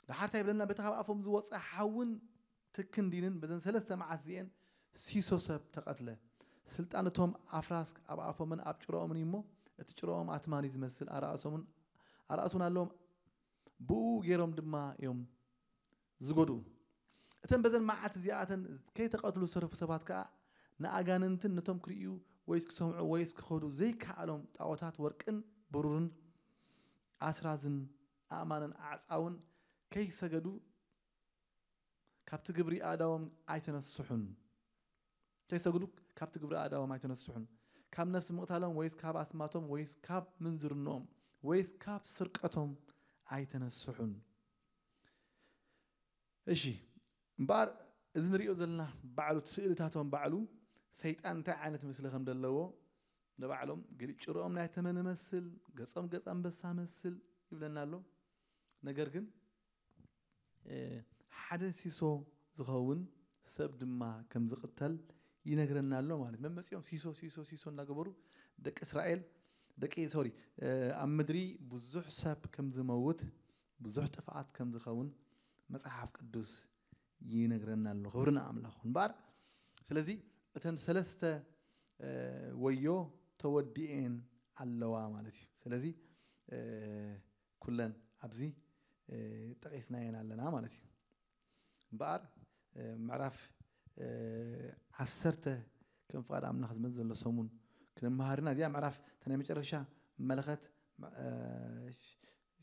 ድሓርታ ይብለና፣ በቲ ካብ ኣፎም ዝወፀ ሓውን ትክን ዲንን በዘን ሰለስተ መዓት እዚኤን ሲሶ ሰብ ተቐትለ። ስልጣን እቶም ኣፍራስ ኣብ ኣፎምን ኣብ ጭሮኦምን እዩ እሞ፣ እቲ ጭሮኦም ኣትማን እዩ ዝመስል፣ ኣራእሶምን ኣራእሱን ኣለዎም፣ ብኡ ገይሮም ድማ እዮም ዝጎድኡ። እተን በዘን መዓት እዚኣተን ከይተቐትሉ ዝተረፉ ሰባት ከኣ ንኣጋንንትን ነቶም ክርእዩ ወይስ ክሰምዑ ወይስ ክኸዱ ዘይከኣሎም ጣዖታት ወርቅን ብሩርን ኣስራዝን ኣእማንን ኣዕፃውን ከይሰገዱ ካብቲ ግብሪ ኣእዳዎም ኣይተነስሑን። ከይሰግዱ ካብቲ ግብሪ ኣእዳዎም ኣይተነስሑን። ካብ ነፍሲ ምቕታሎም ወይስ ካብ ኣስማቶም ወይስ ካብ ምንዝርኖም ወይስ ካብ ስርቀቶም ኣይተነስሑን። እሺ፣ እምበኣር እዚ ንሪኦ ዘለና ባዕሉ እቲ ስእልታቶም ባዕሉ ሰይጣን እንታይ ዓይነት ምስሊ ከም ዘለዎ ንባዕሎም ገሊኡ ጭርኦም ናይ ተመን መስል፣ ገጾም ገጽ ኣንበሳ መስል ይብለና ኣሎ። ነገር ግን ሓደ ሲሶ ዝኸውን ሰብ ድማ ከም ዝቕተል ይነግረና ኣሎ ማለት። መመፂኦም ሲሶ ሲሶ ሲሶ እንዳገበሩ ደቂ እስራኤል ደቂ ሶሪ ኣብ ምድሪ ብዙሕ ሰብ ከም ዝመውት ብዙሕ ጥፍኣት ከም ዝኸውን መፅሓፍ ቅዱስ ይነግረና ኣሎ። ክብሪ ንኣምላኽ ይኹን። እምበኣር ስለዚ እተን ሰለስተ ወዮ ተወዲኤን ኣለዋ ማለት እዩ። ስለዚ ኩለን ኣብዚ ጠቂስናየን ኣለና ማለት እዩ። እምበኣር ምዕራፍ ዓሰርተ ከም ፍቓድ ኣምላኽ ዝመጽእ ዘሎ ሰሙን ክንመሃር ኢና። እዚኣ ምዕራፍ እታ ናይ መጨረሻ መለኸት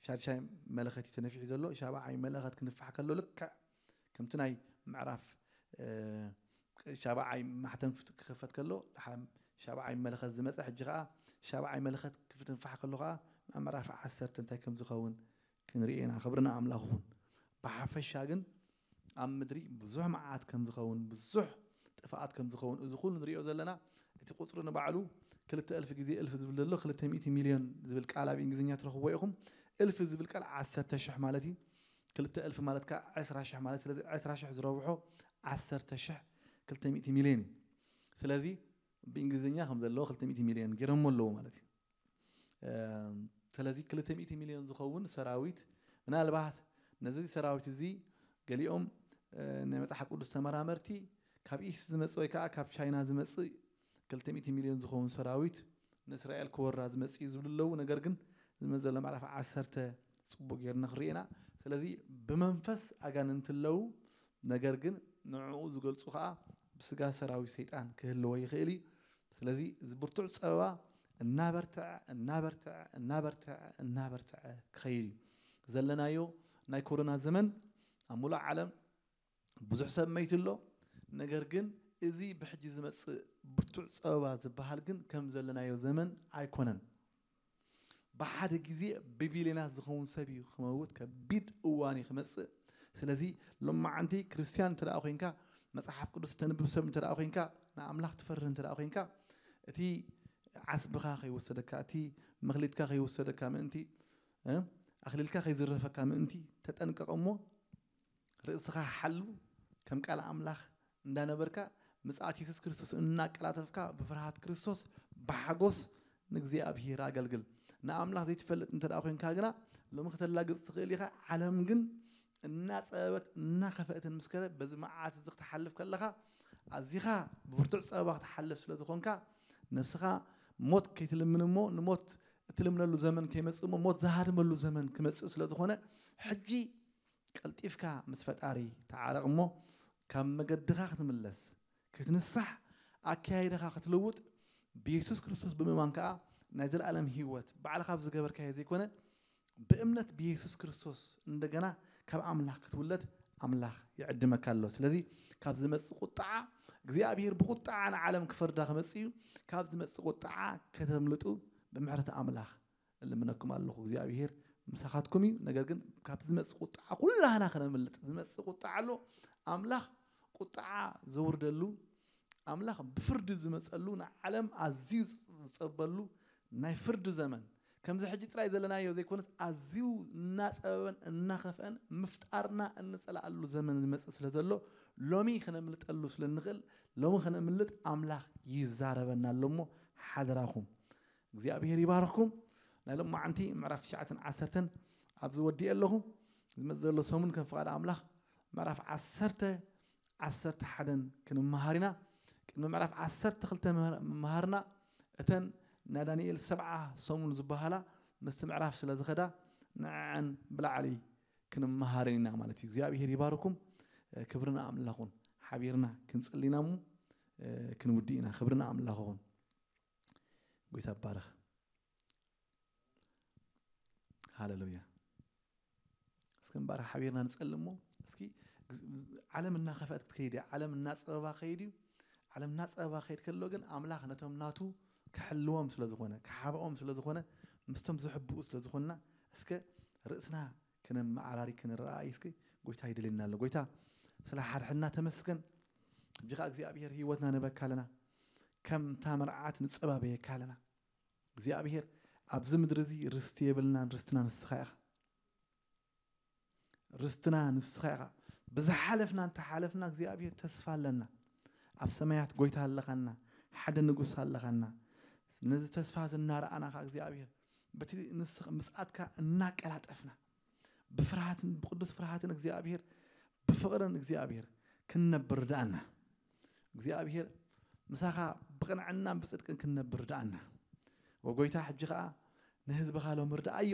ሻድሻይ መለኸት እዩ ተነፊሑ ዘሎ። ሻብዓይ መለኸት ክንፋሕ ከሎ ልክዕ ከምቲ ናይ ምዕራፍ ሻብዓይ ማሕተም ክኸፈት ከሎ ሻብዓይ መለኸት ዝመፀ፣ ሕጂ ከዓ ሻብዓይ መለኸት ክፍትንፋሕ ከሎ ከዓ ምዕራፍ ዓሰርተ እንታይ ከም ዝኸውን ክንርኢ ኢና። ክብርና ኣምላኽ ይኹን። ብሓፈሻ ግን ኣብ ምድሪ ብዙሕ መዓት ከም ዝኸውን፣ ብዙሕ ጥፍኣት ከም ዝኸውን፣ እዚ ኩሉ ንሪኦ ዘለና እቲ ቁፅሪ ንባዕሉ ክልተ እልፍ ግዜ እልፍ ዝብል ዘሎ ክልተ ሚእቲ ሚልዮን ዝብል ቃል ኣብ እንግሊዝኛ ትረኽብዎ ኢኹም። እልፍ ዝብል ቃል ዓሰርተ ሽሕ ማለት እዩ። ክልተ እልፍ ማለት ከዓ ዕስራ ሽሕ ማለት፣ ስለዚ ዕስራ ሽሕ ዝረብሖ ዓሰርተ ሽሕ ክልተ ሚእቲ ሚልዮን እዩ። ስለዚ ብእንግሊዝኛ ከም ዘለዎ ክልተ ሚእቲ ሚልዮን ገይሮሞ ኣለዉ ማለት እዩ። ስለዚ ክልተ ሚእቲ ሚልዮን ዝኸውን ሰራዊት፣ ምናልባት ነዚ ሰራዊት እዚ ገሊኦም ናይ መፅሓፍ ቅዱስ ተመራመርቲ ካብ ኢስት ዝመፅእ ወይ ከዓ ካብ ቻይና ዝመፅእ ክልተ ሚእቲ ሚልዮን ዝኸውን ሰራዊት ንእስራኤል ክወራ ዝመፅእ እዩ ዝብሉ ኣለዉ። ነገር ግን ዝመፅእ ዘሎ ምዕራፍ ዓሰርተ ፅቡቅ ጌርና ክንርኢ ኢና። ስለዚ ብመንፈስ ኣጋንንቲ ኣለዉ፣ ነገር ግን ንዕኡ ዝገልፁ ከዓ ብስጋ ሰራዊት ሰይጣን ክህልዎ ይኽእል እዩ። ስለዚ እዚ ብርቱዕ ፀበባ እናበርትዐ እናበርትዐ እናበርትዐ እናበርትዐ ክኸይድ እዩ። ዘለናዮ ናይ ኮሮና ዘመን ኣብ ሙሉእ ዓለም ብዙሕ ሰብ መይቱ ኣሎ። ነገር ግን እዚ ብሕጂ ዝመፅእ ብርቱዕ ፀበባ ዝበሃል ግን ከም ዘለናዮ ዘመን ኣይኮነን። ብሓደ ግዜ ብቢልዮናት ዝኸውን ሰብ እዩ ክመውት፣ ከቢድ እዋን እዩ ክመፅእ። ስለዚ ሎማዓንቲ ክርስትያን እንተ ደኣ ኮይንካ፣ መፅሓፍ ቅዱስ ተንብብ ሰብ እንተ ደኣ ኮይንካ፣ ንኣምላኽ ትፈርህ እንተ ደኣ ኮይንካ፣ እቲ ዓስብኻ ከይወሰደካ፣ እቲ መኽሊትካ ከይወሰደካ ምእንቲ፣ እ፣ ኣኽሊልካ ከይዝረፈካ ምእንቲ ተጠንቀቕ እሞ፣ ርእስኻ ሓሉ፣ ከም ቃል ኣምላኽ እንዳነበርካ፣ ምጽኣት የሱስ ክርስቶስ እናቀላጠፍካ፣ ብፍርሃት ክርስቶስ ብሓጎስ ንእግዚኣብሄር ኣገልግል። ንኣምላኽ ዘይትፈልጥ እንተ ደኣ ኮይንካ ግና፣ ሎሚ ከተላግጽ ትኽእል ኢኻ። ዓለም ግን እናጸበበት እናኸፍአትን ምስ ከደ፣ በዚ መዓት እዚ ክትሓልፍ ከለኻ፣ ኣዚኻ ብብርቱዕ ጸበባ ክትሓልፍ ስለ ዝኾንካ፣ ነብስኻ ሞት ከይትልምን እሞ፣ ንሞት እትልምነሉ ዘመን ከይመጽእ እሞ፣ ሞት ዝሃድመሉ ዘመን ክመጽእ ስለ ዝኾነ፣ ሕጂ ቀልጢፍካ ምስ ፈጣሪ ተዓረቕ እሞ፣ ካብ መገድኻ ክትምለስ፣ ክትንሳሕ፣ ኣከያይዳኻ ክትልውጥ፣ ብየሱስ ክርስቶስ ብምእማን ከኣ ናይ ዘለኣለም ህይወት፣ ባዕልኻ ብዝገበርካዮ ዘይኮነ፣ ብእምነት ብየሱስ ክርስቶስ እንደገና ካብ ኣምላኽ ክትውለድ ኣምላኽ ይዕድመካ ኣሎ። ስለዚ ካብ ዝመጽእ ቁጥዓ፣ እግዚኣብሄር ብቁጥዓ ንዓለም ክፈርዳ ክመጽእ እዩ። ካብ ዝመጽእ ቁጥዓ ከተምልጡ ብምሕረት ኣምላኽ እልምነኩም ኣለኹ። እግዚኣብሄር ምሳኻትኩም እዩ። ነገር ግን ካብ ዝመጽእ ቁጥዓ ኩላህና ከነምልጥ፣ ዝመጽእ ቁጥዓ ኣሎ። ኣምላኽ ቁጥዓ ዘውርደሉ፣ ኣምላኽ ብፍርዲ ዝመጸሉ፣ ንዓለም ኣዝዩ ዝጸበሉ ናይ ፍርዲ ዘመን፣ ከምዚ ሕጂ ጥራይ ዘለናዮ ዘይኮነስ፣ ኣዝዩ እናጸበበን እናኸፍአን ምፍጣርና እንጸልኣሉ ዘመን ዝመጽእ ስለ ዘሎ፣ ሎሚ ከነምልጠሉ ስለ እንኽእል፣ ሎሚ ከነምልጥ ኣምላኽ ይዛረበና ኣሎ እሞ፣ ሓደራኹም። እግዚኣብሄር ይባርኽኩም። ናይ ሎማዓንቲ ምዕራፍ ትሽዓተን ዓሰርተን ኣብዚ ወዲኤ ኣለኹ። ዝመጽእ ዘሎ ሰሙን ከም ፍቓድ ኣምላኽ ምዕራፍ ዓሰርተ ዓሰርተ ሓደን ክንመሃር ኢና። ቅድሚ ምዕራፍ ዓሰርተ ክልተ ምሃርና እተን ናይ ዳንኤል ሰብዓ ሰሙን ዝበሃላ ምስቲ ምዕራፍ ስለ ዝኸዳ ንዐን ብላዕሊ ክንመሃርን ኢና ማለት እዩ። እግዚኣብሔር ይባርኩም። ክብርና ኣምላኹን ሓቢርና ክንጽሊ ኢና እሞ ክንውዲ ኢና። ክብርና ኣምላኹን። ጎይታ ባረኽ። ሃሌሉያ። እስኪ እምበኣር ሓቢርና ንጸሊ እሞ እስኪ። ዓለም እናኸፍአት ክትከይድ እያ። ዓለም እናጸበባ ከይድ እዩ። ዓለም እናጸበባ ከይድ ከሎ ግን ኣምላኽ ነቶም ናቱ ክሕልዎም ስለ ዝኾነ፣ ክሓብኦም ስለ ዝኾነ፣ ምስቶም ዝሕብኡ ስለ ዝኾንና እስከ ርእስና ክነመዓራሪ ክንረኣይ እስኪ ጎይታ ይደልየና ኣሎ። ጎይታ ስለ ሓድሕድና ተመስገን። እጅኻ እግዚኣብሔር ህይወትና ንበካ ኣለና። ከምታ መርዓት ንጸባበየካ ኣለና። እግዚኣብሔር ኣብዚ ምድሪ እዚ ርስቲ የብልናን፣ ርስትና ንስኻ ኢኻ። ርስትና ንስኻ ኢኻ። ብዝሓለፍና እንተሓለፍና እግዚኣብሔር ተስፋ ኣለና። ኣብ ሰማያት ጎይታ ኣለኻና፣ ሓደ ንጉስ ኣለኻና። ነዚ ተስፋ እዚ እናረኣና ኸዓ እግዚኣብሔር በቲ ንስኻ ምስኣትካ እናቀላጠፍና ብፍርሃትን ብቅዱስ ፍርሃትን እግዚኣብሔር ብፍቕርን እግዚኣብሔር ክንነብር ርድኣና። እግዚኣብሔር ምሳኻ ብቕንዕናን ብጽድቅን ክንነብር ርድኣና። ወጎይታ ሕጂ ኸዓ ንህዝብኻ ሎም ርድኣዮ።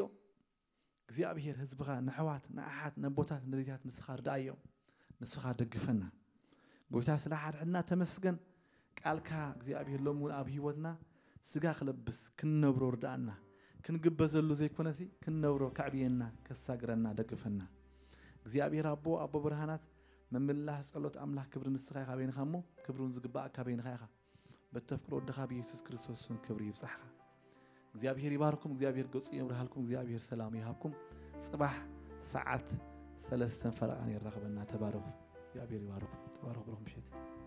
እግዚኣብሔር ህዝብኻ ንሕዋት ንኣሓት ነቦታት ንደታት ንስኻ ርድኣዮ። ንስኻ ደግፈና። ጎይታ ስለ ሓድሕድና ተመስገን። ቃልካ እግዚኣብሔር ሎም እውን ኣብ ህይወትና ስጋ ክለብስ ክንነብሮ ርድኣና። ክንግበዘሉ ዘይኮነሲ ክንነብሮ ከዕብየና ከሳግረና ደግፈና። እግዚኣብሔር ኣቦ ኣቦ ብርሃናት መምላህ ጸሎት ኣምላኽ ክብሪ ንስኻ ኢኻ በይንኻ እሞ ክብሪ እውን ዝግባኣካ በይንኻ ኢኻ። በተፍቅሮ ወድኻ ብየሱስ ክርስቶስ ስም ክብሪ ይብጻሕኻ። እግዚኣብሔር ይባርኩም። እግዚኣብሔር ገጹ የብርሃልኩም። እግዚኣብሔር ሰላም ይሃብኩም። ጽባሕ ሰዓት ሰለስተን ፈረቓን የራኽበና። ተባረኹ። እግዚኣብሔር ይባርኩም። ተባረኹ። ብሩኽ ምሽት።